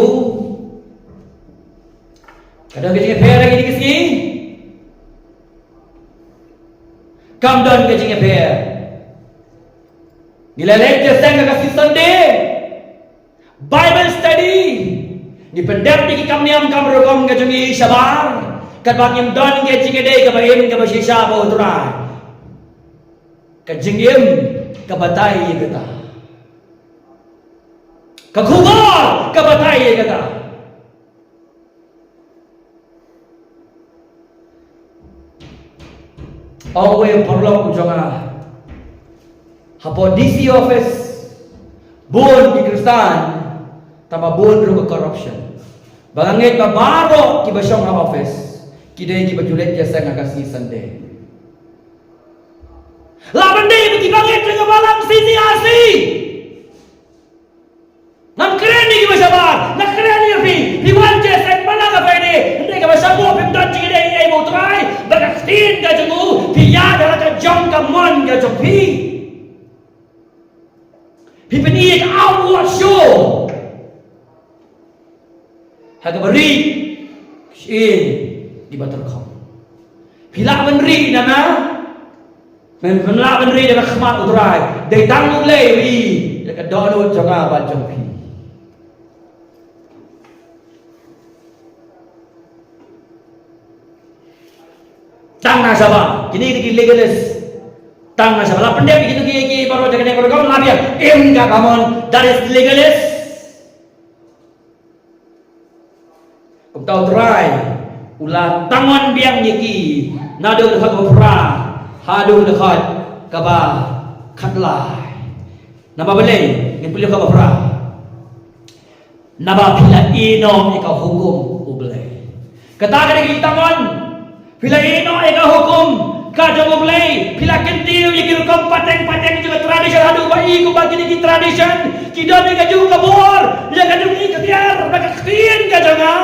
Ka don ka jingïapher ha kine ki sngi? Kam don ka jingïapher. Ngi la leit ïaseng ha ka sngi Sunday. Bible study. Ngi pyndep ïa ki kam niam kam rukom ka jong ngi shabar. Katba ngim don ka jingïadei kaba im kaba shisha bad u Trai. Ka jingim ka batai ïa kata. Ka khubor ka batai ïa kata. Ong uwei u paralok u jong nga, hapoh D C office bun ki Khristan, tangba bun ruh ka corruption. Ba nga ngeit ba baroh kiba shong ha office ki dei kiba ju leit ïaseng ha ka sngi Sunday. La ban dei ba kiba ngeit ïa ka balang C C R C. Ngam kren ïa kiba shabar, nga kren ïa phi, phi wan jingïaseng man la ka Friday, hynrei kaba shapoh phim don jingïadei ei ei bad u Trai, bad ka ktien ka jong u, phi ïaid ha la ka jong ka mon ka jong phi. Phi pyni ïa ka outward show. Ha kaba ri, shisien kiba tyrkhong. Phi lah ban ri na nga, Mem, mem lah ban ri da ka khmat u Trai. Dei tang U Blei u i ïa ka dohnud jong nga bad jong phi. Tang na shabar, kine ki legalist. Tang na shabar, la pyndep ïa kine ki, ki baroh jong kane baroh, ka la biang. Im ka common, that is legalist. Kumta u Trai u la tangon biang ïa ki naduh dkhot kaba phra haduh dkhot kaba khatlai. Namar balei? Ngin pule kaba phra. Naba phi la ïehnoh ïa ka hukum U Blei. Kata ka dei ki tangon. Phi la ïehnoh ïa ka hukum ka jong U Blei, phi la kyntiew ïa ki rukom pateng pateng jong ka tradition haduh ba i kumba kine ki tradition ki don ïa ka jong ka bor, ïa ka jong i ktien, ba ka ktien ka jong nga.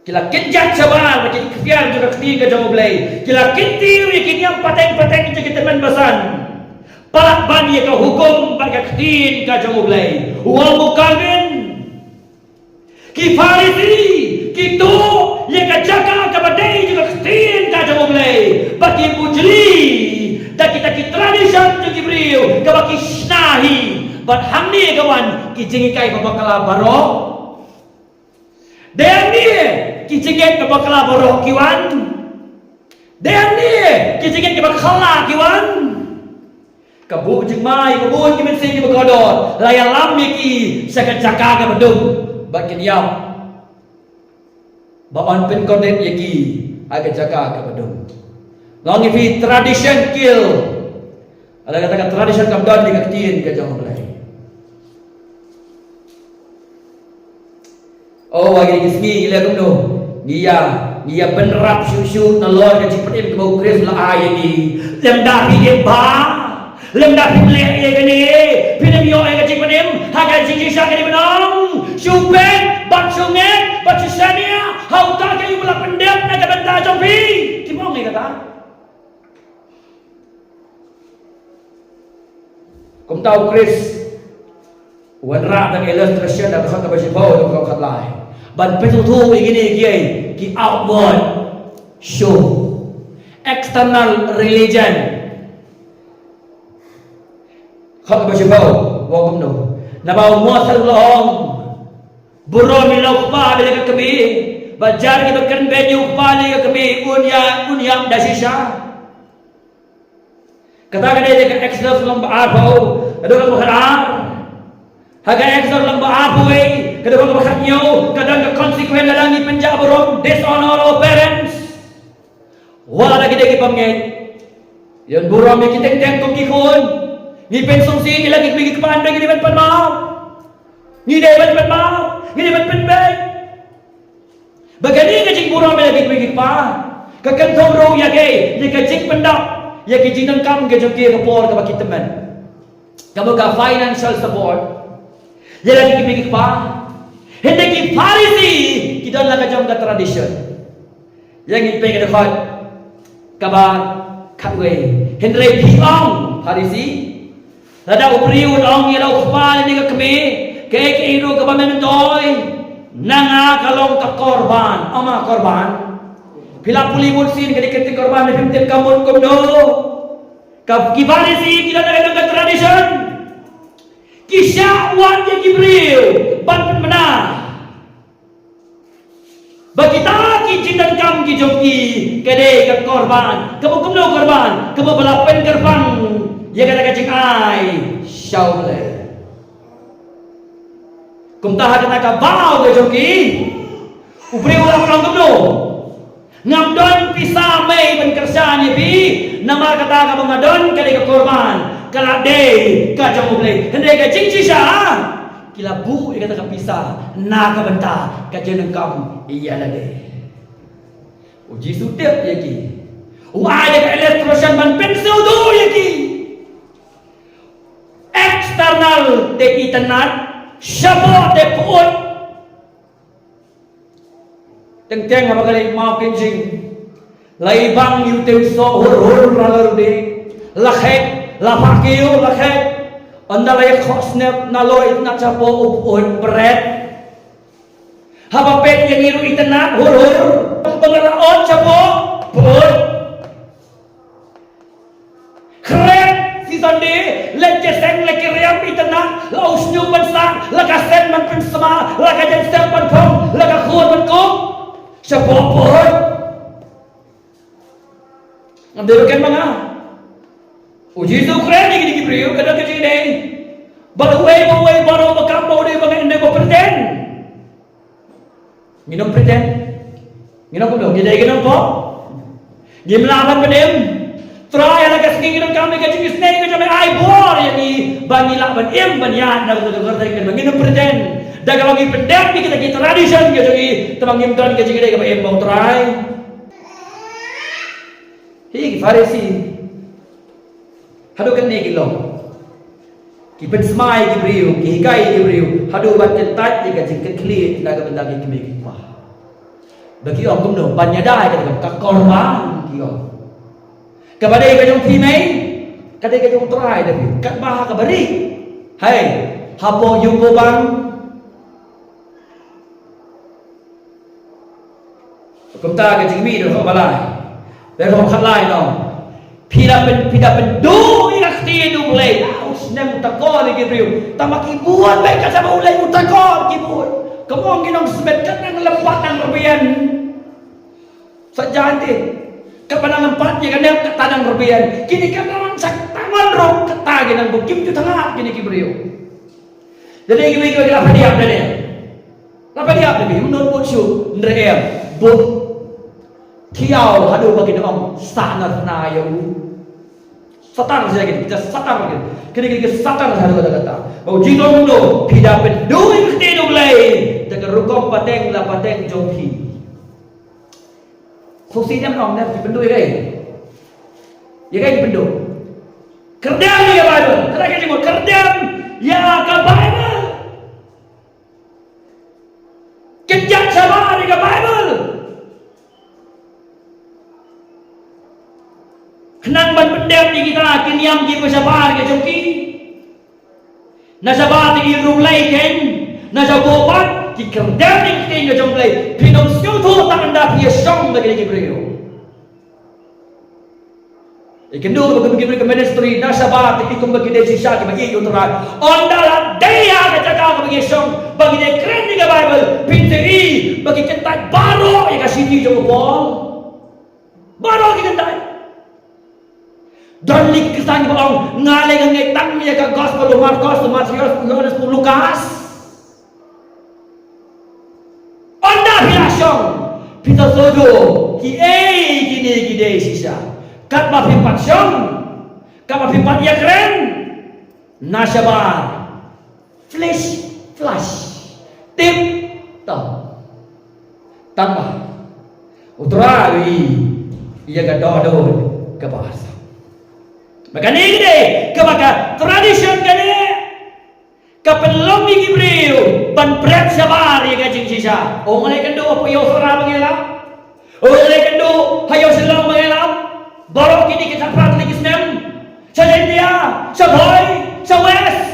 Ki la kynjat shabar ba ki ktien jong ka ktien ka jong U Blei, ki la kyntiew ïa ki niam pateng pateng jong ki tymmen basan. Palat ban ïa ka hukum bad ka ktien ka jong U Blei. U ong u Calvin, ki Pharisi ki tuh ïa ka jaka kaba dei jong ka ktien ka jong U Blei, ba ki bujli da kita ki tradition jong ki briew kaba ki shna hi. Bad hangne ka wan ki jinghikai ba bakla baroh. Dei hangne ki jingngeit ba bakla baroh ki wan. Dei hangne ki jingngeit ba bakla ki wan. Ka buh jingmai, ka buh ki mynsiem kiba kordor la ïalam ïa ki sha ka jaka kaba dum bad kin ïap ba yn pynkordit ïa ki ha ka jaka kaba dum. Long ïa phi tradition kill. Ala kata ka tradition kam don ïa ka ktien ka jong U Blei. Oh, ha kine ki sngi ngi leh kumno? Ngi ïa, ngi ïa bynrap shuh shuh nalor ka jingpynim kaba U Khrist u la ai ïa ngi. Lymda phi im bha, lymda phim leh ïa kane, phin ym ïoh ïa ka jingpynim ha ka jingshisha kane ban ong, shu peit bad shu ngeit bad shu shaniah ha uta uba la pyndep na ka bynta jong phi. Kim ong ïa kata. Kumta U Khrist u wanrah da ka illustration, da ka dkhot kaba shiphew, da ka dkhot khatlai, ban pynsngewthuh ïa kine kiei ki outward show, external religion. Dkhot kaba shiphew u ong kumno? Naba u Moses u la ong, burom ïa la u kpa bad ïa la ka kmie, bad jar kiba kynbeiñ ïa u kpa bad ïa la ka kmie un ïa, un ïap da shisha. Kata ka dei ka Exodus lyngba arphew, ka dei lyngba khatar. Ha ka Exodus lyngba arphew, ka dei lyngba khathynñiew, ka don ka consequence lada ngi pynjah burom, dishonor our parents. Wat la ki dei ki bym ngeit. Ïa burom ïa ki teng teng kum ki khun. Ngi pynsngewsih ïa la ki kmie ki kpa, ngi dei ban pynmap. Ngi dei ban pynmap. Ngi dei ban pynbeit. Ba kane ka jingburom ïa la ki kmie ki kpa ka kynthup ruh ïa ka, ïa ka jingpyndap ïa ki jingdonkam ka jong ki ha ka por kaba ki tymmen. Kaba ka financial support ïa la ki kmie ki kpa. Hynrei ki Pharisi ki don la ka jong ka tradition. Ïa ngi peit ka dkhot kaba khatwei. Hynrei phi ong, Pharisi, lada u briew u ong ïa la u kpa lane ka kmie, kaei kaei ruh kaba men myntoi na nga ka long ka korban. Ong ma korban. Phi la pule bunsien ka dei ka ktien korban, ne phim tip ka mut kumno? Ka ki Pharisi ki don la ka jong ka tradition. Ki shah wad ïa ki briew ban pynbna ba kita ki jingdonkam ki jong ki ka dei ka korban. Kaba kumno korban? Kaba ba la pynkyrpang ïa kata ka jingai sha U Blei. Kumta ha kata ka baw ka jong ki, u briew u la ong kumno? Ngam don pisa mei ban kyrshan ïa phi, namar kata kaba nga don ka dei ka korban, ka la dei ka jong U Blei. Hynrei ka jingshisha ki la buh ïa kata ka pisa na ka bynta ka jingdonkam ïa lade. U Jisu tip ïa ki. U ai da ka illustration ban pynsngewthuh ïa ki. External te itynnad, shapoh te pyut. Teng teng haba ka leit maw kynjing, la ibang ïa u tymsoh hur hur la la rudie, la khet, la phah kiew la khet. Ynda la ïa khoh snep na loi na shapoh u pyut bret. Haba peit ïa ngi ruh itynnad hur hur, ba nga la ot shapoh pyut. Khreh shi Sunday, leit sha seng, leit ki riam itynnad, la u shñiuh ban sah, la ka seng ban pynsma, la ka jingstep ban phong, la ka khun ban kup. Shapoh pyut. Ngam dei ba ken ma nga. U Jisu u kren ïa kine ki briew, ka don ka jingdei. Ba uwei pa uwei baroh ba kam ba u dei ba ngi dei ba pretend. Ngin ym pretend. Ngin ym kumno, ngi dei ngin ym pop. Ngim lah ban pynim. Trai, ha la ka sngi ngin ym kam ïa ka jingisynei ka jong me, ai bor ïa ngi ba ngi lah ban im ban ïaid na ka kyrteng kane. Ngin ym pretend. Da kaba ngi pyndep ïa kita ki tradition ka jong ngi, tangba ngim don ka jingdei kaba im bad U Trai. Hi ki Pharisi. Haduh katne ki long. Ki pynsmai ïa ki briew, ki hikai ïa ki briew, haduh ban kyntait ïa ka jingkitkhlieh na ka bynta ki kmie ki kpa. Ba ki ong kumno, ban ïada ïa ka, ka korban ki ong. Kaba dei ka jong phi mei, ka dei ka jong U Trai da phi. Katba ha kaba rieh. Hei, hapoh ïing korban. Kumta ka jingmih da ka balai. Da ka khatlai no. Phi da pyn, phi da pynduh ïa ka ktien U Blei. U snem u takor ïa ki briew. Tangba ki bun beit, ka jaba U Blei u takor ki bun. Ka mong ki nongsmit, ka nang lympat nang rbian. Sa jan te. Kaba nang lympat ïa ka nep kata nang rbian. Kine ka nang sa tangon ruh kata ki nang bun, kim ju thngan kine ki briew. Lada kiwei kiwei ki la pdiang da ne. La pdiang da ne, ym don bud shuh, hynrei em, bud thiaw haduh ba kin ym sah na thna ïa u. Satar sha kin, kita satar kin. Kine kin satar haduh da kata. Ba u jingong no, phi da pynduh ïa ka ktien U Blei da ka rukom pateng la pateng jong phi. Sngewsih ne em ong ne, ki pynduh ïa kaei? Ïa kaei ki pynduh? Kyrdem ïa ka Baibl. Kata ka jingmut, kyrdem ïa ka Baibl. Kynjat shabar ïa ka Baibl. Khnang ban pyndep ïa kita ki niam kiba shabar ka jong ki. Na shabar te ki riewblei kein, na shabar pat ki kyrdem ïa ka ktien ka jong U Blei. Phin ym sngewthuh tang ynda phi ïashong bad kine ki briew. Ïa kine kiba, kiba, kiba, kiba ministry na shabar te ki kum ba ki dei shisha kiba ïeit ïa U Trai. Ynda la dei ha ka jaka kaba ki ïashong ba ki dei kren ïa ka Baibl, phin sa ïohi ba ki kyntait baroh ïa ka shithi jong u Paul. Baroh ki kyntait. Don lei ki Khristan kiba ong, nga lei nga ngeit tang ïa ka gospel u Markos, u Mathaios, u Ïoannis, u Lukas. Ynda phi la shong, phi to sngewthuh kiei kine ki dei shisha. Katba phi pat shong, katba phi pat ïakren, na shabar. Flash, flash. Tip top. Tangba u Trai u ïohi ïa ka dohnud kaba sah. Ba kane ka dei kaba ka tradition kane ka pynlong ïa ki briew ban bret shabar ïa ka jingshisha. Ong, nga lei kynduh ha u Sara ba ngi lap. Ong, nga lei kynduh ha u Shillong ba ngi lap. Baroh kine ki thaprat lei ki snem. Sha Jaintia, sha Bhoi, sha West.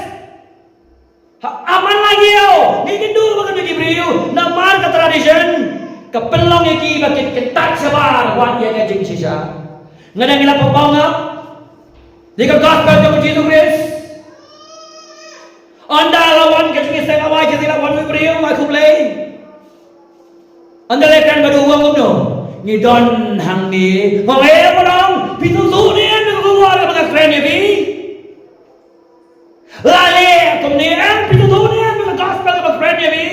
Ha, aman la ïoh, ngi kynduh ba kynduh ki briew, namar ka tradition ka pynlong ïa ki ba kin kyntait shabar wat ïa ka jingshisha. Nga dang ïa la pynpaw nga ïa ka gospel jong u Jisu Khrist. Ynda la wan ka jingïaseng awai, ka la wan u briew, nga khublei. Ynda la kren bad u, u ong kumno? Ngi don hangne. Hooid, eh, ba ong, phi sngewthuh ne em ïa ka khubor kaba nga kren ïa phi? La leh kumne em, phi sngewthuh ne em ïa ka gospel kaba kren ïa phi?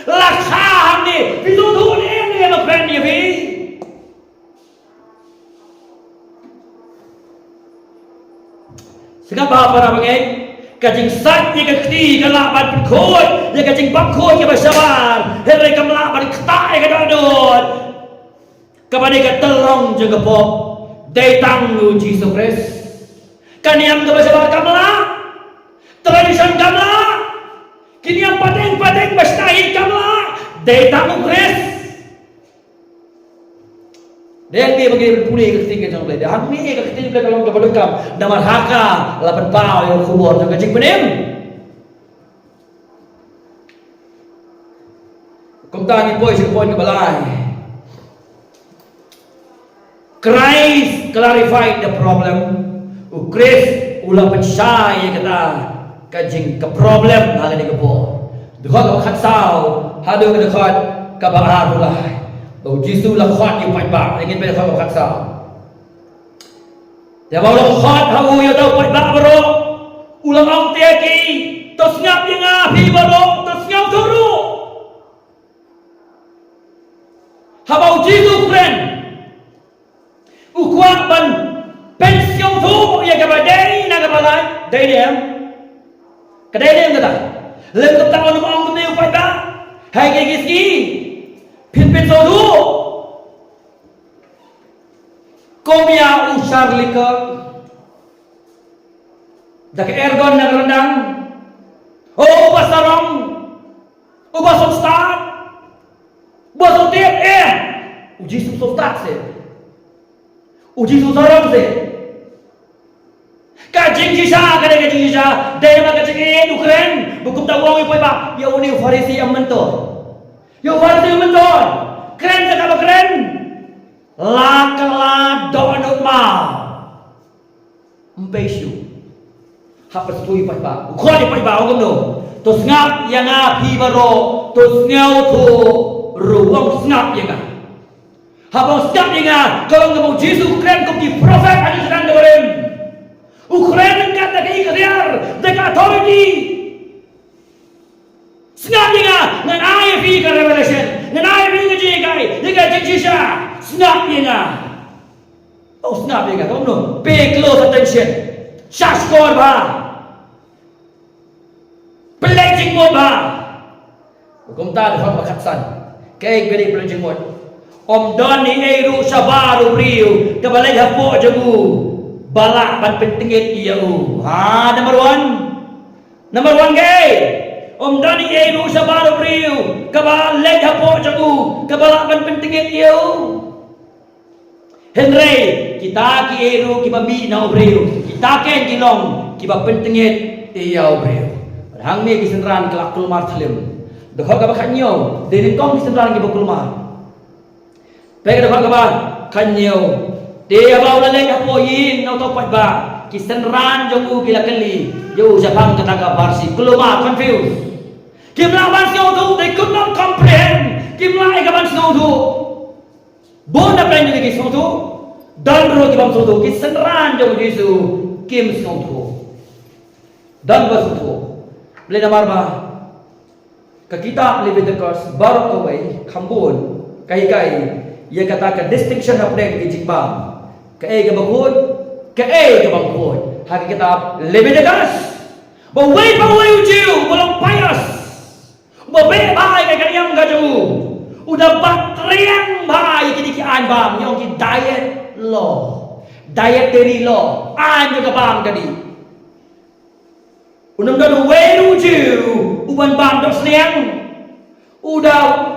La kha hangne, phi sngewthuh ne em ïa kaba kren ïa phi? Sngap bha para bangeit, ka jingsait ïa ka kti ka lah ban pynkhuid ïa ka jingbymkhuid kaba shabar, hynrei kam lah ban ktah ïa ka dohnud. Kaba dei ka tyllong jong ka pop dei tang u Jisu Khrist. Ka niam kaba shabar kam lah, tradition kam lah, ki niam pateng pateng ba shna hi kam lah, dei tang u Khrist. Dei hangne ba ngi pule ka ktien ka jong U Blei, dei hangne ka ktien U Blei ka long kaba donkam, namar ha ka la pynpaw ïa ka khubor jong ka jingpynim. Kumta ngin poi sha ka point kaba lai. Christ clarified the problem. U Khrist u la pynshai ïa kata ka jing ka problem ha kane ka por. Dkhot kaba khatsaw haduh ka dkhot kaba arphew lai. Ba U Jisu u la khot ïa u paidbah. Ngin peit dkhot kaba khatsaw. Te haba u la khot ha u ïa uta u paidbah baroh, u la ong te ïa ki, to sngap ïa nga phi baroh, to sngewthuh ruh. Haba U Jisu u kren, u kwah ban pynsngewthuh ïa kaba dei na kaba lait, dei ne em? Ka dei ne em kata? Lem kata u ong kumne u paidbah, ha kine ki sngi phin pynsngewthuh. Kum ïa u Charlie Kirk da ka airgun na ka ryndang. Oh, uba sarong, uba sngewstad, uba sngewtip, eh, U Jisu u sngewstad seh. U Jisu u sarong seh. Ka jingshisha, ka dei ka jingshisha, dei namar ka jingïeit u kren, ba kumta u ong ïa u paidbah, ïa une u Pharisi ïa mynta. Ïa u Pharisi ïa mynta. Kren sa kaba kren. La kylla dohnud ma. Ym pei shuh. Hap pynsngewthuh ïa u paidbah. U khot ïa u paidbah, u ong kumno? To sngap ïa nga phi baroh, to sngewthuh ruh, u ong sngap ïa nga. Haba u sngap ïa nga, ka long kaba u Jisu u kren kum ki prophet ha ka Testament kaba rim. U kren ryngkat da ka iktiar, da ka authority. Sngap ïa nga, ngan ai ïa phi ka revelation, ngan ai ïa phi ka jinghikai, ïa ka jingshisha. Sngap ïa nga. Oh, sngap ïa nga, kumno? Pay close attention. Shahshkor bha. Pynleit jingmut bha. Kumta dkhot ba khatsan. Kaei ka dei pynleit jingmut? Ym don ei ei ruh shabar u briew kaba leit hapoh jong u ba lah ban pyntngit ïa u. Ha, number one. Number one kaei? Ym don ei ei ruh shabar u briew kaba leit hapoh jong u kaba lah ban pyntngit ïa u. Hynrei kita kiei ruh kiba mih na u briew, kita ken ki long kiba pyntngit ïa u briew. Bad hangne ki synran ki la kulmar thlem. Dkhot kaba khathynñiew, dei nyngkong ki synran kiba kulmar. Peit ka dkhot kaba khathynñiew. Te haba u la leit hapoh ïing na uta u paidbah, ki synran jong u ki la kylli ïa u shaphang kata ka Pharisi. Kulmar, confused. Kim lah ban sngewthuh, they could not comprehend. Kim lah ïa ka ban sngewthuh. Bun na pdeng jong ki sngewthuh. Don ruh ki bym sngewthuh, ki synran jong u Jisu kim sngewthuh. Don ba sngewthuh. Balei? Namar ba ka kitab Leviticus baroh kawei kham bun ka hikai ïa kata ka distinction hapdeng ki jingbam. Kaei kaba khuid, kaei kaba khuid. Ha ka kitab Leviticus, ba uwei pa uwei u Jiw uba long pious, uba beh bha ïa ka niam ka jong u, u da bat triang bha ïa kine ki aiñ bam, ïa ki diet law, dietary law, aiñ jong ka bam ka dih. U nym don uwei u Jiw uban bam dohsniang. U da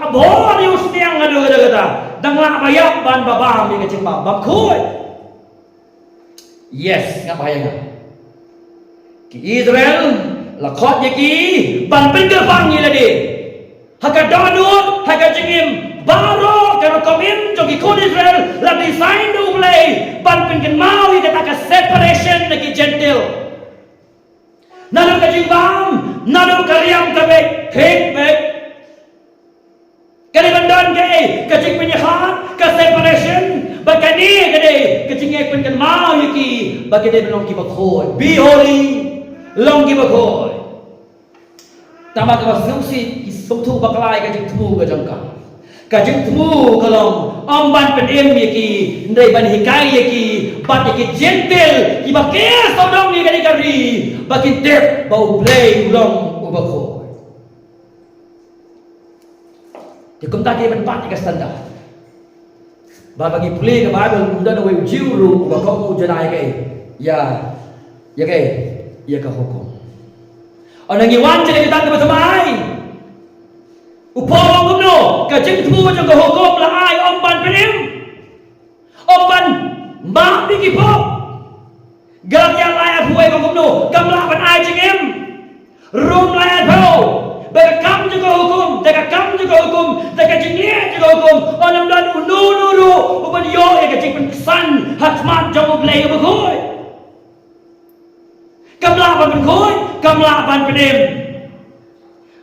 bor ïa u sniang haduh katta katta. Dang lah ba ïap ban ba bam ïa ka jingbam bam khuid. Yes, nga ba ïa nga. Ki Israel la khot ïa ki ban pynkyrpang ïa lade. Ha ka dohnud, ha ka jingim, baroh ka rukom im jong ki khun Israel la design da U Blei ban pynkynmaw ïa kata ka separation na ki Gentile. Naduh ka jingbam, naduh ka riam ka beit, thik beit. Ka dei ban don kaei, ka jingpynïakhlad, ka separation, bad kane ka dei ka jingïapynkynmaw ïa ki ba ki dei ban long kiba khuid. Be holy, long kiba khuid. Tangba kaba sngewsih ki sngewthuh bakla ïa ka jingthmu ka jong ka. Ka jingthmu ka long ym ban pynim ïa ki, hynrei ban hikai ïa ki bad ïa ki Jentil kiba ker sawdong ïa kane ka ri ba kin tip ba U Blei u long uba khuid. Te kumta ki ban pat ïa ka standard. Ba, ba ngi pule ka Baibl, ym don uwei u Jiw ruh uba kohnguh janai ïa kaei, ïa, ïa kaei, ïa ka hukum. Ynda ngi wan sha ka kitab kaba thymmai, u Paul u ong kumno, ka jingthmu jong ka hukum la ai ym ban pynim, ym ban map ïa ki pop. Galatia lai arphew wei ka ong kumno, kam lah ban ai jingim. Rom lai arphew, ba ka kam jong ka hukum, da ka kam jong ka hukum, da ka jingleh jong ka hukum, ym don uno uno ruh uban ïoh ïa ka jingpynksan ha khmat jong U Blei uba khuid. Kam lah ban pynkhuid, kam lah ban pynim.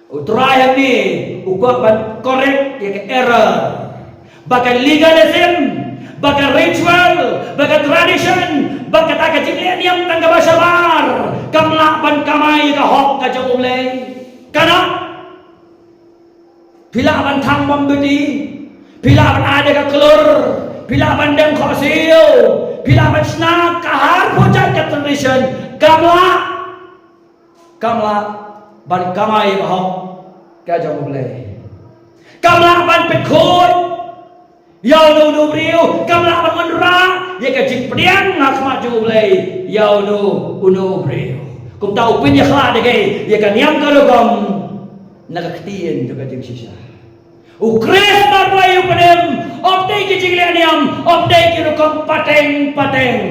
U Trai hangne u kwah ban correct ïa ka error ba ka legalism, ba ka ritual, ba ka tradition, ba kata ka jingleh niam tang kaba shabar kam lah ban kamai ïa ka hok ka jong U Blei. Ka noh. Phi lah ban thang mombati, phi lah ban ai da ka klur, phi lah ban dem khohsiew, phi lah ban shna ka har pujat ka tradition, kam lah. Kam lah ban kamai ïa ka hok ka jong U Blei. Kam lah ban pynkhuid ïa uno uno u briew. Kam lah ban wanrah ïa ka jingpdiang ha khmat jong U Blei ïa uno uno u briew. Kumta u pynïakhlad ïa ka, ïa ka niam ka rukom na ka ktien jong ka jingshisha. U Khrist marwei u pynim, ym dei ki jingleh niam, ym dei ki rukom pateng pateng.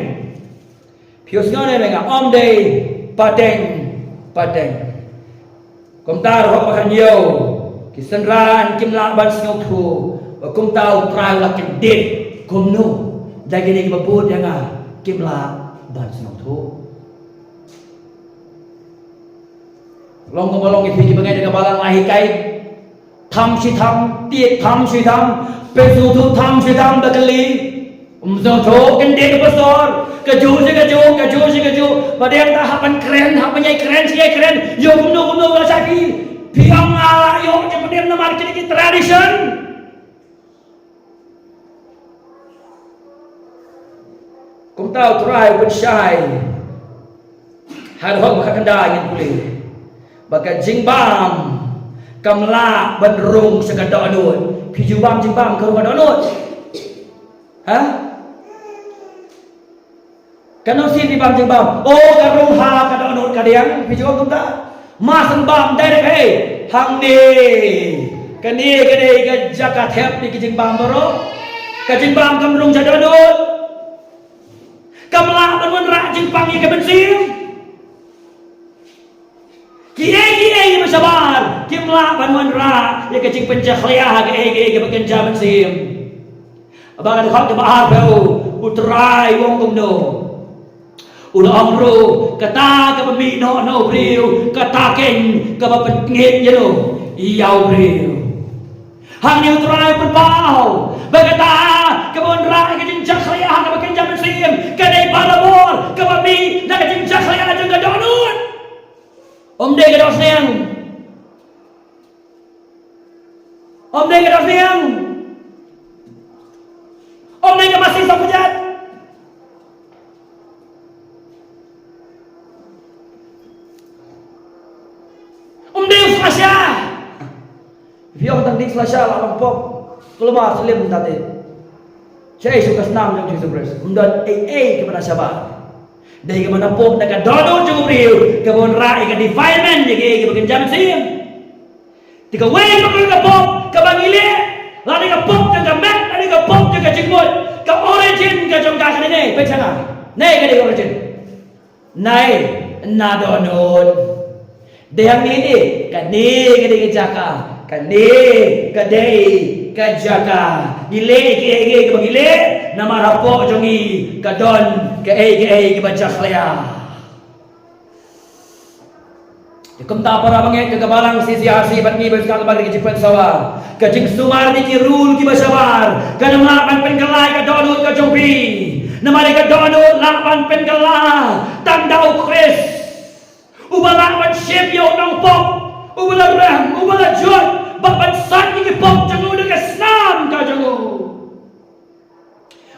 Phi ïohsngew ne em nga, ym dei pateng pateng. Kumta ruh ba kan ïoh ki synran kim lah ban sngewthuh, ba kumta U Trai u la kyndit kumno da kine kiba bud ïa nga kim lah ban sngewthuh. Long kumba long ïa phi kiba ngeit ïa ka balang la hikai. Tham shi tham, tied tham shi tham, pynsngewthuh tham shi tham da kali. Ym sngewthuh, kyndit u pastor. Kajuh shi kajuh, kajuh shi kajuh. Ba dei tang hap ban kren, hap ban ïai kren, shi ïai kren. Ïoh kumno kumno ba la shah phi. Phi ong nga la ïoh jingpynim namar kine ki tradition. Kumta U Trai u pynshai. Haduh ba ka kynda ngin pule ba ka jingbam kam lah ban rung sha ka dohnud. Phi ju bam jingbam ka rung ka dohnud? Ha? Katno sien phi bam jingbam? Oh, ka rung ha ka dohnud ka diang. Phi ju ong kumta? Mar shen bam direct, hei, hangne. Kane ka dei ka jaka thep ïa ki jingbam baroh. Ka jingbam kam rung sha dohnud. Kam lah ban wanrah jingpang ïa ka mynsiem. Kiei kiei ba shabar kim lah ban wanrah ïa ka jingpynjakhlia ha kaei kaei kaba kynja mynsiem. Ba ka dkhot kaba arphew, U Trai u ong kumno? U la ong ruh, kata kaba mih noh na u briew, kata keiñ kaba pyngngeit ïa u, ïa u briew. Hangne U Trai u pynpaw ba kata kaba wanrah ïa ka jingjakhlia ha kaba kynja Ka dei barabor kaba mih na ka jingjakhlia jong ka dohnud. Ym dei ka dohsniang. Ym dei ka dohsniang. Ym dei ka masi sngewbha. Ym dei u slasha. Phi ong tang dei slasha la long pop. Kulmar slim ta te. Sha ei shuh ka snam jong Jisu Khrist. Ym don ei ei kaba na shabar. Dei kaba na pop na ka dohnud jong u briew kaba wanrah ïa ka defilement ïa kiei kiba kynja mynsiem. Te kawei pat ka pop kaba ngi leh, lane ka pop jong ka met, lane ka pop jong ka jingmut, ka origin ka jong ka ka dei ne, peit shano. Ne ka dei origin. Nai, na dohnud. Dei hangne, kane ka dei ka jaka, kane ka dei ka jaka. Ngi leh kiei kiei kaba ngi leh, namar hapoh jong ngi ka don kaei kaei kaba jakhlia. Te kumta para bangeit, ka balang C C R C bad ngi ba skang ba ka jingpynsawa, ka jingsumar ïa ki rule kiba shabar, kan ym lah ban pynkylla ïa ka dohnud ka jong phi. Namar ïa ka dohnud lah ban pynkylla tang da u Khrist, uba lah ban shim ïa u nongpop, uba la rem, uba la jot, bad ban sait ïa ki pop jong u da ka snam ka jong u.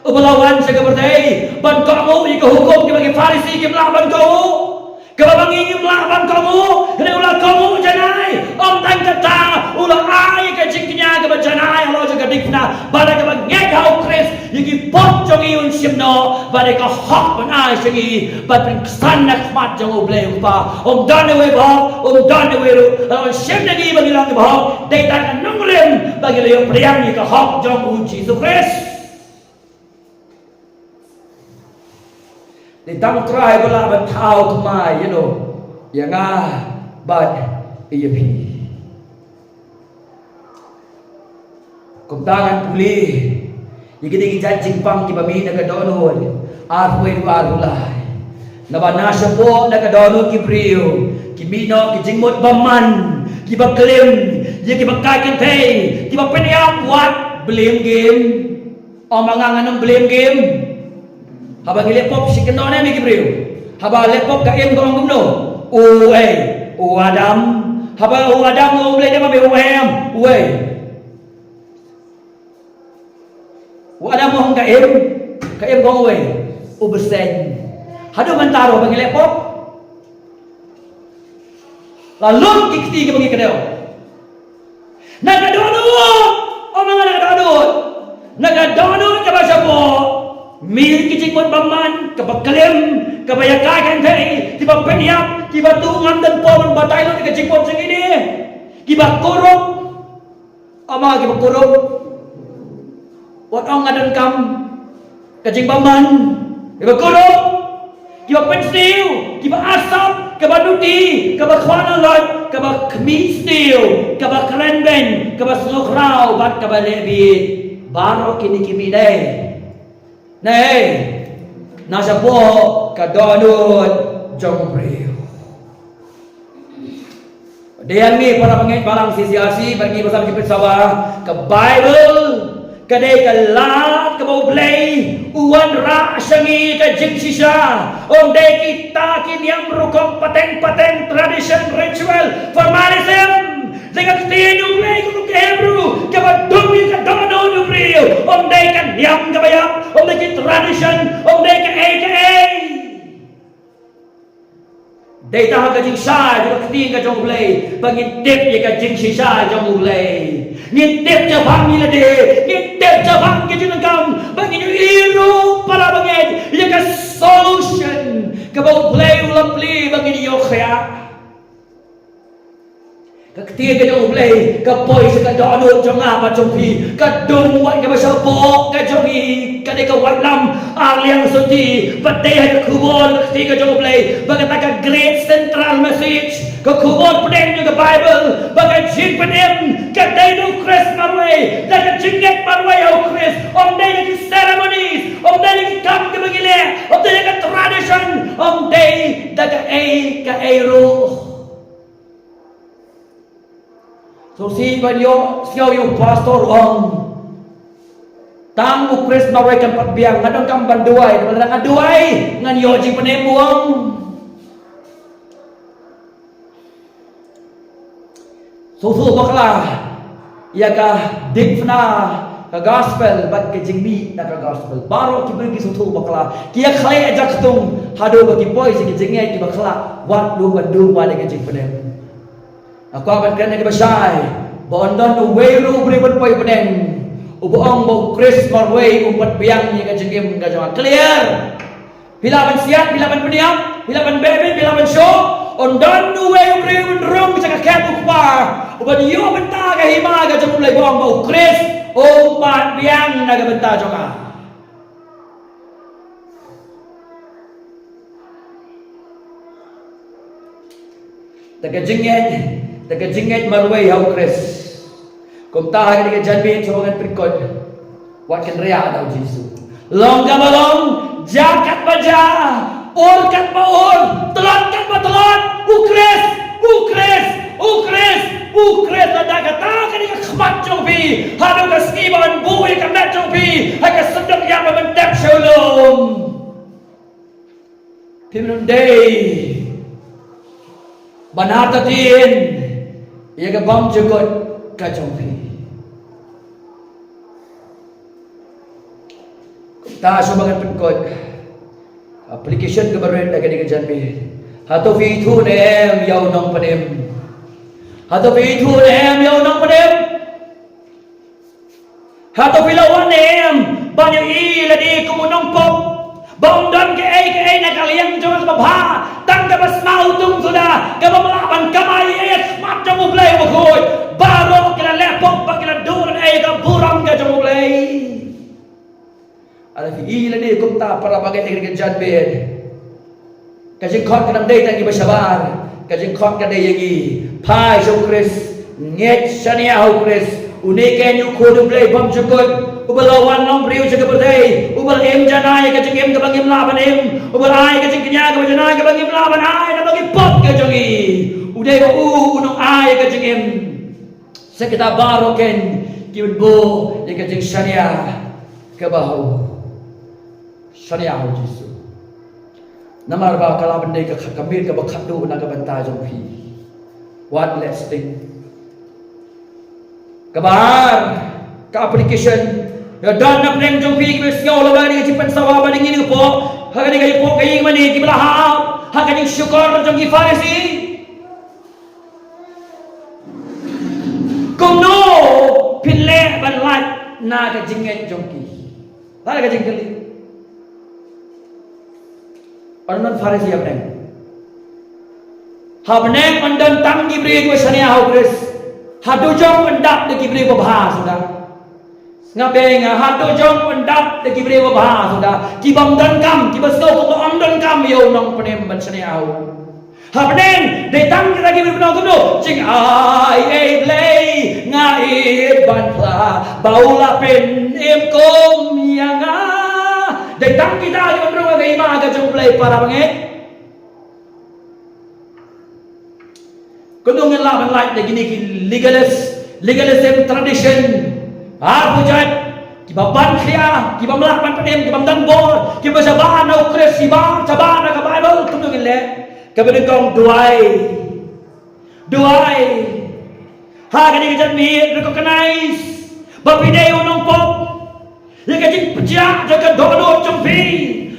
Uba la wan sha ka pyrthei ban kohnguh ïa ka hukum kaba ki Pharisi kim lah ban kohnguh, kaba ma ngi ngim lah ban kohnguh. Hynrei u la kohnguh janai. Ym tang kata, u la ai ka jingkñia kaba janai halor jong ka diengphna, ba da kaba ngeit ha u Khrist, ïa ki pop jong ngi un shim noh, bad ïa ka hok ban ai sha ngi ban pynksan na khmat jong U Blei U Kpa. Ym don uwei ba hok, ym don uwei ruh, la wan shim na ngi ba ngi long kiba hok. Dei tang ka nongrim ba ngi la ïoh pdiang ïa ka hok jong U Jisu Khrist. Dei tang Trai ba lah ban thaw thymmai ïa no, ïa nga bad ïa phi. Kumta ngan pule ïa kine ki jait jingpang kiba mih na ka dohnud, arphew wei, arphew lai. Naba na shapoh na ka dohnud ki briew ki mih noh ki jingmut bymman, kiba klim ïa kiba kai kynthei, kiba pynïap, wat blame game. Ong ma nga, ngan ym blame game. Haba ngi leh pop shi kynnoh ne me ki briew. Haba leh pop ka Im ka ong kumno? Uei, u Adam. Haba u Adam u ong Blei, dei ma me u Em, uei. U Adam u ong ka Im, ka Im ka ong uei? U bseiñ. Haduh mynta ruh ba ngi leh pop, la lut ki kti kiba ngi kdew. Na ka dohnud, ong ma nga, na ka dohnud. Na ka dohnud kaba shapoh, mih ki jingmut bymman, kaba klim, kaba ïa kai kynthei, kiba pynïap, kiba tuh ngam don por ban batai lut ïa ka jingmut jong kine. Kiba kurup, ong ma nga, kiba kurup. Wat ong nga donkam ka jingbymman, kiba kurup, kiba pynsniew, kiba asap, kaba nuti, kaba khwan lait, kaba khmih sniew, kaba kren beiñ, kaba sngewkhraw bad kaba leh bieit. Baroh kine ki mih na, na shapoh ka dohnud jong u briew. Dei hangne para bangeit balang C C R C bad ngi ba sam ki pynsawa, ka Baibl ka dei ka lad kaba U Blei u wanrah sha ngi ka jingshisha. Ym dei kita ki niam rukom pateng pateng, tradition, ritual, formalism. Dei ka ktien U Blei kum ka Hebru kaba dum ïa ka dohnud u briew. Ym dei ka niam kaba ïap, ym dei ki tradition, ym dei kaei kaei. Dei tang ha ka jingshai jong ka ktien ka jong U Blei ba ngin tip ïa ka jingshisha jong U Blei. Ngin tip shaphang ïa lade, ngin tip shaphang ka jingdonkam, ba ngin ïohi ruh para bangeit ïa ka solution kaba U Blei u la plie ba ngin ïoh khia. Ka ktien ka jong U Blei ka poi sha ka dohnud jong nga bad jong phi. Ka dum wat kaba shapoh ka jong ngi ka dei ka waitlam ar liang sotti. Bad dei ha ka khubor ka ktien ka jong U Blei ba kata ka great central message, ka khubor pdeng jong ka Baibl, ba ka jingpynim ka dei da u Khrist marwei, da ka jingngeit marwei ha u Khrist. Ym dei da ki ceremonies, ym dei da ki kam kiba ngi leh, ym dei da ka tradition, ym dei da kaei kaei ruh. Sngewsih ban ïohsngew ïa u pastor u ong, Tang u Khrist marwei kan pat biang, nga donkam ban duwai, nga duwai, ngan ïoh jingpynim, u ong. Sngewthuh bakla ïa ka diengphna ka gospel bad ka jingmih na ka gospel. Baroh ki briew ki sngewthuh bakla, ki ïakhleh jaktung haduh ba ki poi sha ki jingngeit kiba khlak, wat ruh ban duwai ïa ka jingpynim. Nga kwah ban kren ïa kiba shai ba un don uwei ruh u briew ban poi bneng uba ong ba u Khrist marwei um pat biang ïa ka jingim ka jong nga. Clear? Phi lah ban siat, phi lah ban pynïap, phi lah ban beh bit, phi lah ban shoh. Un don uwei u briew un rung sha ka khet u Kpa, uban ïoh bynta ka hima ka jong U Blei, ba ong ba u Khrist um pat biang na ka bynta jong nga. Da ka jingngeit, da ka jingngeit marwei ha u Khrist. Kumta ha kane ka janmiet shuwa ngan pynkut, wat kynriah da u Jisu. Long kaba long, jia katba jia, ur katba ur, tlot katba tlot, u Khrist, u Khrist, u Khrist, u Khrist. Lada kata ka dei ka khmat jong phi, haduh ka sngi ba yn buh ïa ka met jong phi ha ka synduk ïap ba men tep sha u lum, phim dei ban artatien ïa ka bymjukut ka jong phi. Kumta shuwa ba ngan pynkut, application kaba rit na kane ka janmiet. Hato phi ithuh ne em ïa u Nongpynim? Hato phi ithuh ne em ïa u Nongpynim? Hato phi la wan ne em ban ïohi lade kum u nongpop, ba ym don kaei kaei na ka liang jong nga kaba bha, tang kaba sma utung suda, kaba ym lah ban kamai ïa ka khmat jong U Blei Bakhuid? Baroh ki la leh pop bad ki la duh lade ïa ka burom ka jong U Blei. Lada phi ïohi lade kumta, para bangeit, ha kane ka janmiet, ka jingkhot kam dei tang ïa kiba shabar, ka jingkhot ka dei ïa ngi. Phai sha u Khrist, ngeit shaniah ha u Khrist. Une keiñ u Khun U Blei bymjukut, uba la wan long briew sha ka pyrthei, uba la im janai ïa ka jingim kaba ngim lah ban im, uba la ai ka jingkñia kaba janai kaba ngim lah ban ai na ka bynta ki pop ka jong ngi. U dei u, u nongai ïa ka jingim. Sa kita baroh keiñ ki ban buh ïa ka jingshaniah kaba ha u, shaniah ha u Jisu. Namar ba ka la ban dei ka, ka miet kaba khatduh na ka bynta jong phi. Wat leh sting. Kaba ar, ka application. Ïa don na pdeng jong phi kiba sngew laba ïa ka jingpynsawa ba dei ngi dei pop ha kane ka ïing, pop ka ïing mane, kiba la hap ha ka jingshukor jong ki Pharisi. Kumno phin leh ban lait na ka jingngeit jong ki? Lait na ka jingkylli. Ym don Pharisi ha bneng. Ha bneng ym don tang ki briew kiba shaniah ha u Khrist. Ha dujok ym don da ki briew ba bha suda. Sngap ïa nga, ha dujok ym don da ki briew ba bha suda, ki bym donkam, kiba sngew kumba ym donkam ïa u Nongpynim ban shaniah ha u. Ha bneng dei tang kita ki briew ba ong kumno, jingai ei Blei, nga ïeit ban phla ba u la pynim kum ïa nga. Dei tang kita ki ban rung ha ka hima ka jong U Blei, para bangeit. Kumno ngin lah ban lait da kine ki legalist, legalism, tradition, ar pujat, kiba ban khia, kiba ym lah ban pynim, kiba ym don bor, kiba shabar na u Khrist, kiba shabar na ka Baibl? Kumno ngin leh? Kaba nyngkong, duwai. Duwai. Ha kane ka janmiet, recognize ba phi dei u nongpop. Ïa ka jingpynjah jong ka dohnud jong phi.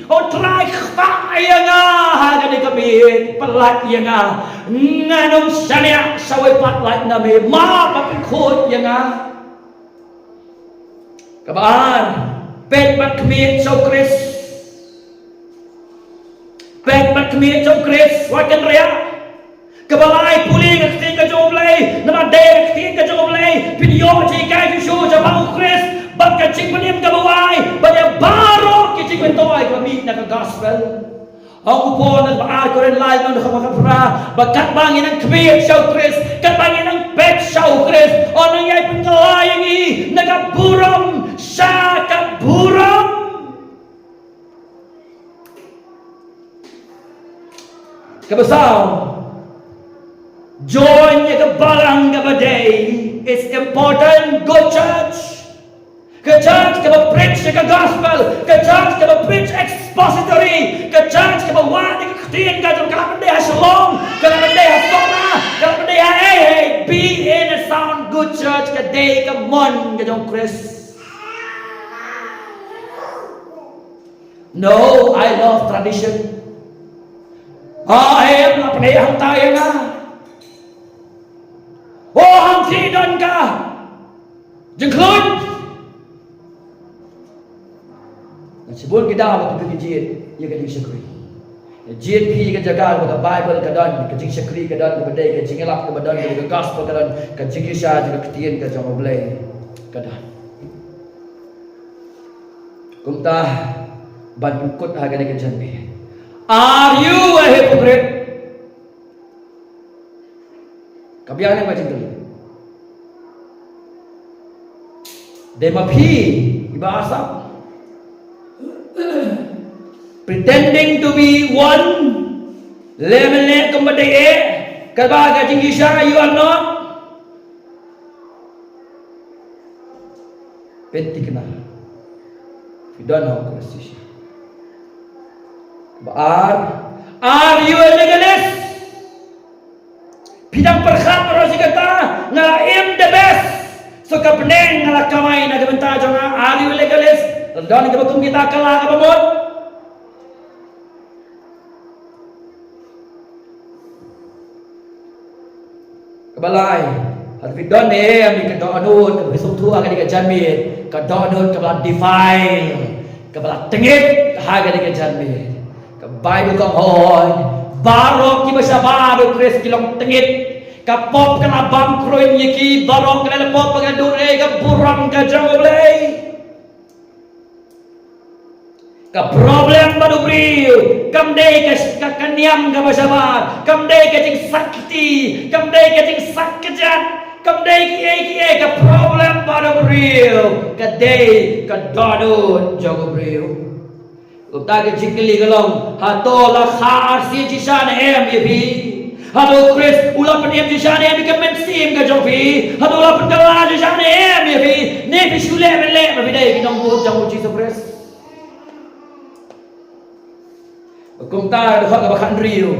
O Trai, kyrpad ïa nga ha kane ka miet, pyllait ïa nga. Ngan ym shaniah sa wei pat lait na me, map ba pynkhuid ïa nga. Kaba ar, peit bad khmih sha u Khrist. Peit bad khmih sha u Khrist, wat kynriah. Kaba lai, pule ka ktien ka jong U Blei, namar dei ka ktien ka jong U Blei phin ïoh jinghikai shuh shuh shaphang u Khrist bad ka jingpynim kaba u ai bad ïa baroh ki jingmyntoi kiba mih na ka gospel. Ong u Paul na kaba ar Korinth lai, ngan dkhot ba khatphra, ba katba ngi nang khmih sha u Khrist, katba ngi nang peit sha u Khrist, u nang ïai pynkylla ïa ngi na ka burom sha ka burom. Kaba saw, join ïa ka balang kaba dei. It's important, good church. Ka church kaba preach ka gospel, ka church kaba preach expository, ka church kaba wad ïa ka ktien ka jong, ka la pyndei ha Shillong, ka la pyndei ha Sohra, ka la pyndei ha, hey, hey, be in a sound good church, ka dei ka mon ka jong Khrist. No, I love tradition. Ah, em, la pyndei hangta ïa nga. Oh, hangta don ka jingkhluit. Ngan shibun ki daw ba ki jied ïa ka jingshakri. Jied phi ïa ka jaka ba ka Baibl ka don, ka jingshakri ka don, kaba dei ka jingïalap kaba don, ka gospel ka don, ka jingïaishah jong ka ktien ka jong U Blei ka don. Kumta ban pynkut ha kane ka janmiet. Are you a hypocrite? Ka biang ne ka jingkylli. Dei ma phi iba asap, pretending to be one, leh mlien kumba dei eh, kaba ka jingïaishah you are not. Pynthikna. Phi don ha u Khrist Jisu. Ba ar, are you a legalist? Phi dang pyrkhat baroh shi katta, nga la im the best. So ka bneng nga la kamai na ka bynta jong nga, are you a legalist? Don kaba kum kita, ka la kaba mut. Kaba lai, haba phi don ne em ïa ka dohnud kaba phi sngewthuh ha kane ka janmiet, ka dohnud kaba la defile, kaba la tngit ha kane ka janmiet. Ka Baibl ka ong, baroh kiba shabar ïa u Khrist ki long tngit. Ka pop ka la bam kruiñ ïa ki, baroh ka la pop ba ka dur ïa ka burom ka jong U Blei. Ka problem bad u briew kam dei ka, ka, ka niam kaba shabar, kam dei ka jingsakti, kam dei ka jingsak kjat, kam dei kiei kiei. Ka problem bad u briew ka dei ka dohnud jong u briew. Kumta ka jingkylli ka long, hato la kha arsien shisha ne em ïa phi? Hato u Khrist u la pynim shisha ne em ïa ka mynsiem ka jong phi? Hato u la pynkylla shisha ne em ïa phi? Ne phi shu leh ban leh ba phi dei ki nongbud jong u Jisu Khrist? Kumta ka dkhot kaba khathynriew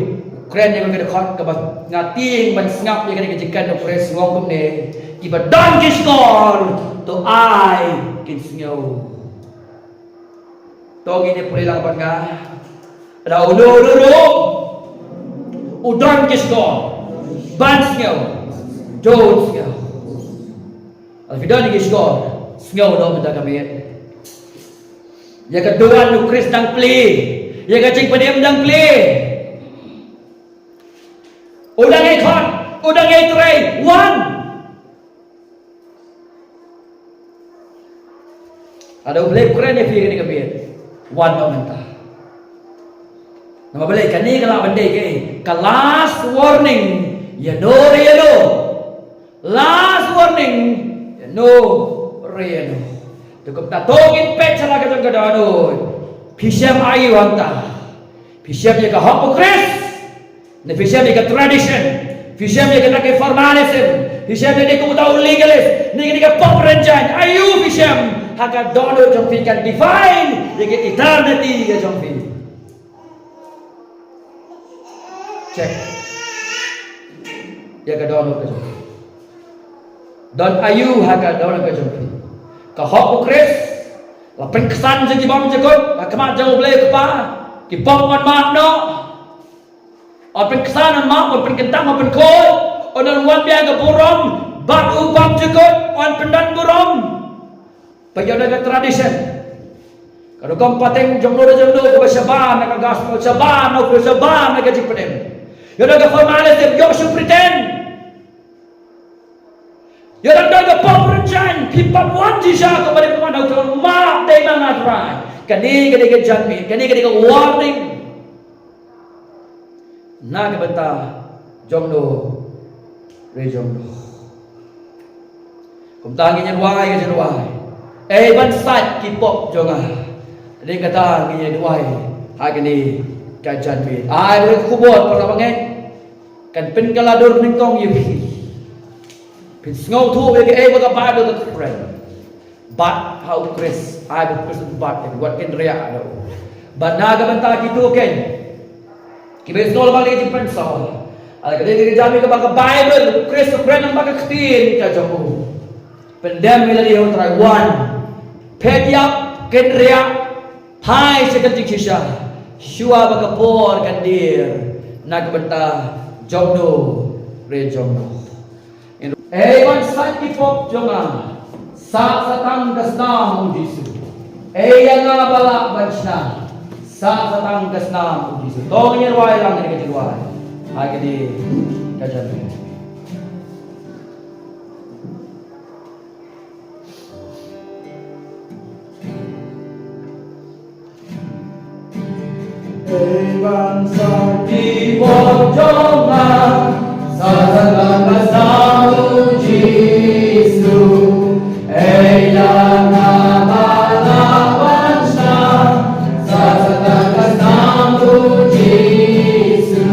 kren ïa ka dkhot kaba nga tieng ban sngap ïa kane ka jingkren u Khrist, u ong kumne, kiba don ki shkor to ai kin sngew. To ngin ïa pule lang bad nga. Lada uno uno ruh u don ki shkor ban sngew, to un sngew. Lada phi don ki shkor, sngew noh mynta ka miet. Ïa ka duwan u Khrist dang plie, ïa ka jingpynim dang plie. U dang ïai khot, u dang ïai trei, wan. Lada U Blei u kren ïa phi kane ka miet, wan noh mynta. Namar balei? Kane ka lah ban dei ka, ka last warning. Ïano re ïano. Last warning. Ïano re ïano. Te kumta to ngin peit sha la ka jong ka dohnud. Phi shem aïu hangta? Phi shem ïa ka hok u Khrist, ne phi shem ïa ka tradition? Phi shem ïa kata ka formalism? Phi shem ïa kata ka legalist, ne kata ka pop rynjang? Aïu phi shem? Ha ka dohnud jong phi kan define ïa ka eternity ka jong phi. Check ïa ka dohnud ka jong phi. Don aïu ha ka dohnud ka jong phi? Ka hok u Khrist la pynksan sha ki bymjukut ha khmat jong U Blei Kpa. Ki pop yn map noh. Yn pynksan, yn map, yn pynkyntang, yn pynkhuid. Yn wan biang ka burom bad u bymjukut, yn pyndon burom. Ba ïoh da ka tradition, ka rukom pateng jong no jong no kaba shabar na ka gospel, shabar na u Khrist, shabar na ka jingpynim. Ïoh da ka formalism, ïoh shu pretend. Ïoh da ka pop rynjang, phi pat wan shisha kumba dei, phi wan ha u Trai, map dei ma nga Trai. Kane ka dei ka janmiet, kane ka dei ka warning. Na ka bynta jong no re jong no. Kumta ngin ïa duwai, ngin ïa duwai. Ei ban sait ki pop jong nga. Dei kata ngin ïa duwai ha kane ka janmiet. Ai ba ka khubor para bangeit kan pynkylla dur nyngkong ïa phi. Phin sngewthuh ïa kaei ba ka Baibl ka kren. Bat ha u Khrist, ai ba u Khrist u bat ïa ki, wat kynriah ïa u. Bad na ka bynta kito kein kiba ïohsngew lyngba ka jingpynsol, ha ka dei ka jingmut kaba ka Baibl, u Khrist u kren lyngba ka ktien ka jong u. Pyndem ïa lade ha u Trai, wan, phet ïap, kynriah, phai sha ka jingshisha, shuwa ba ka por kan dier na ka bynta jong no re jong no. Ei ban sait ki pop jong nga, sah sa tang ka snam u Jisu. Ei ïa nga ba lah ban shna, sah sa tang ka snam u Jisu. To ngin rwai lang ïa ka jingrwai ha kane ka janmiet. Ei ban sait ki pop jong nga, sah sa tang ka snam u Jisu. Ei ïa nga ba lah ban shna, sah sa tang ka snam u Jisu.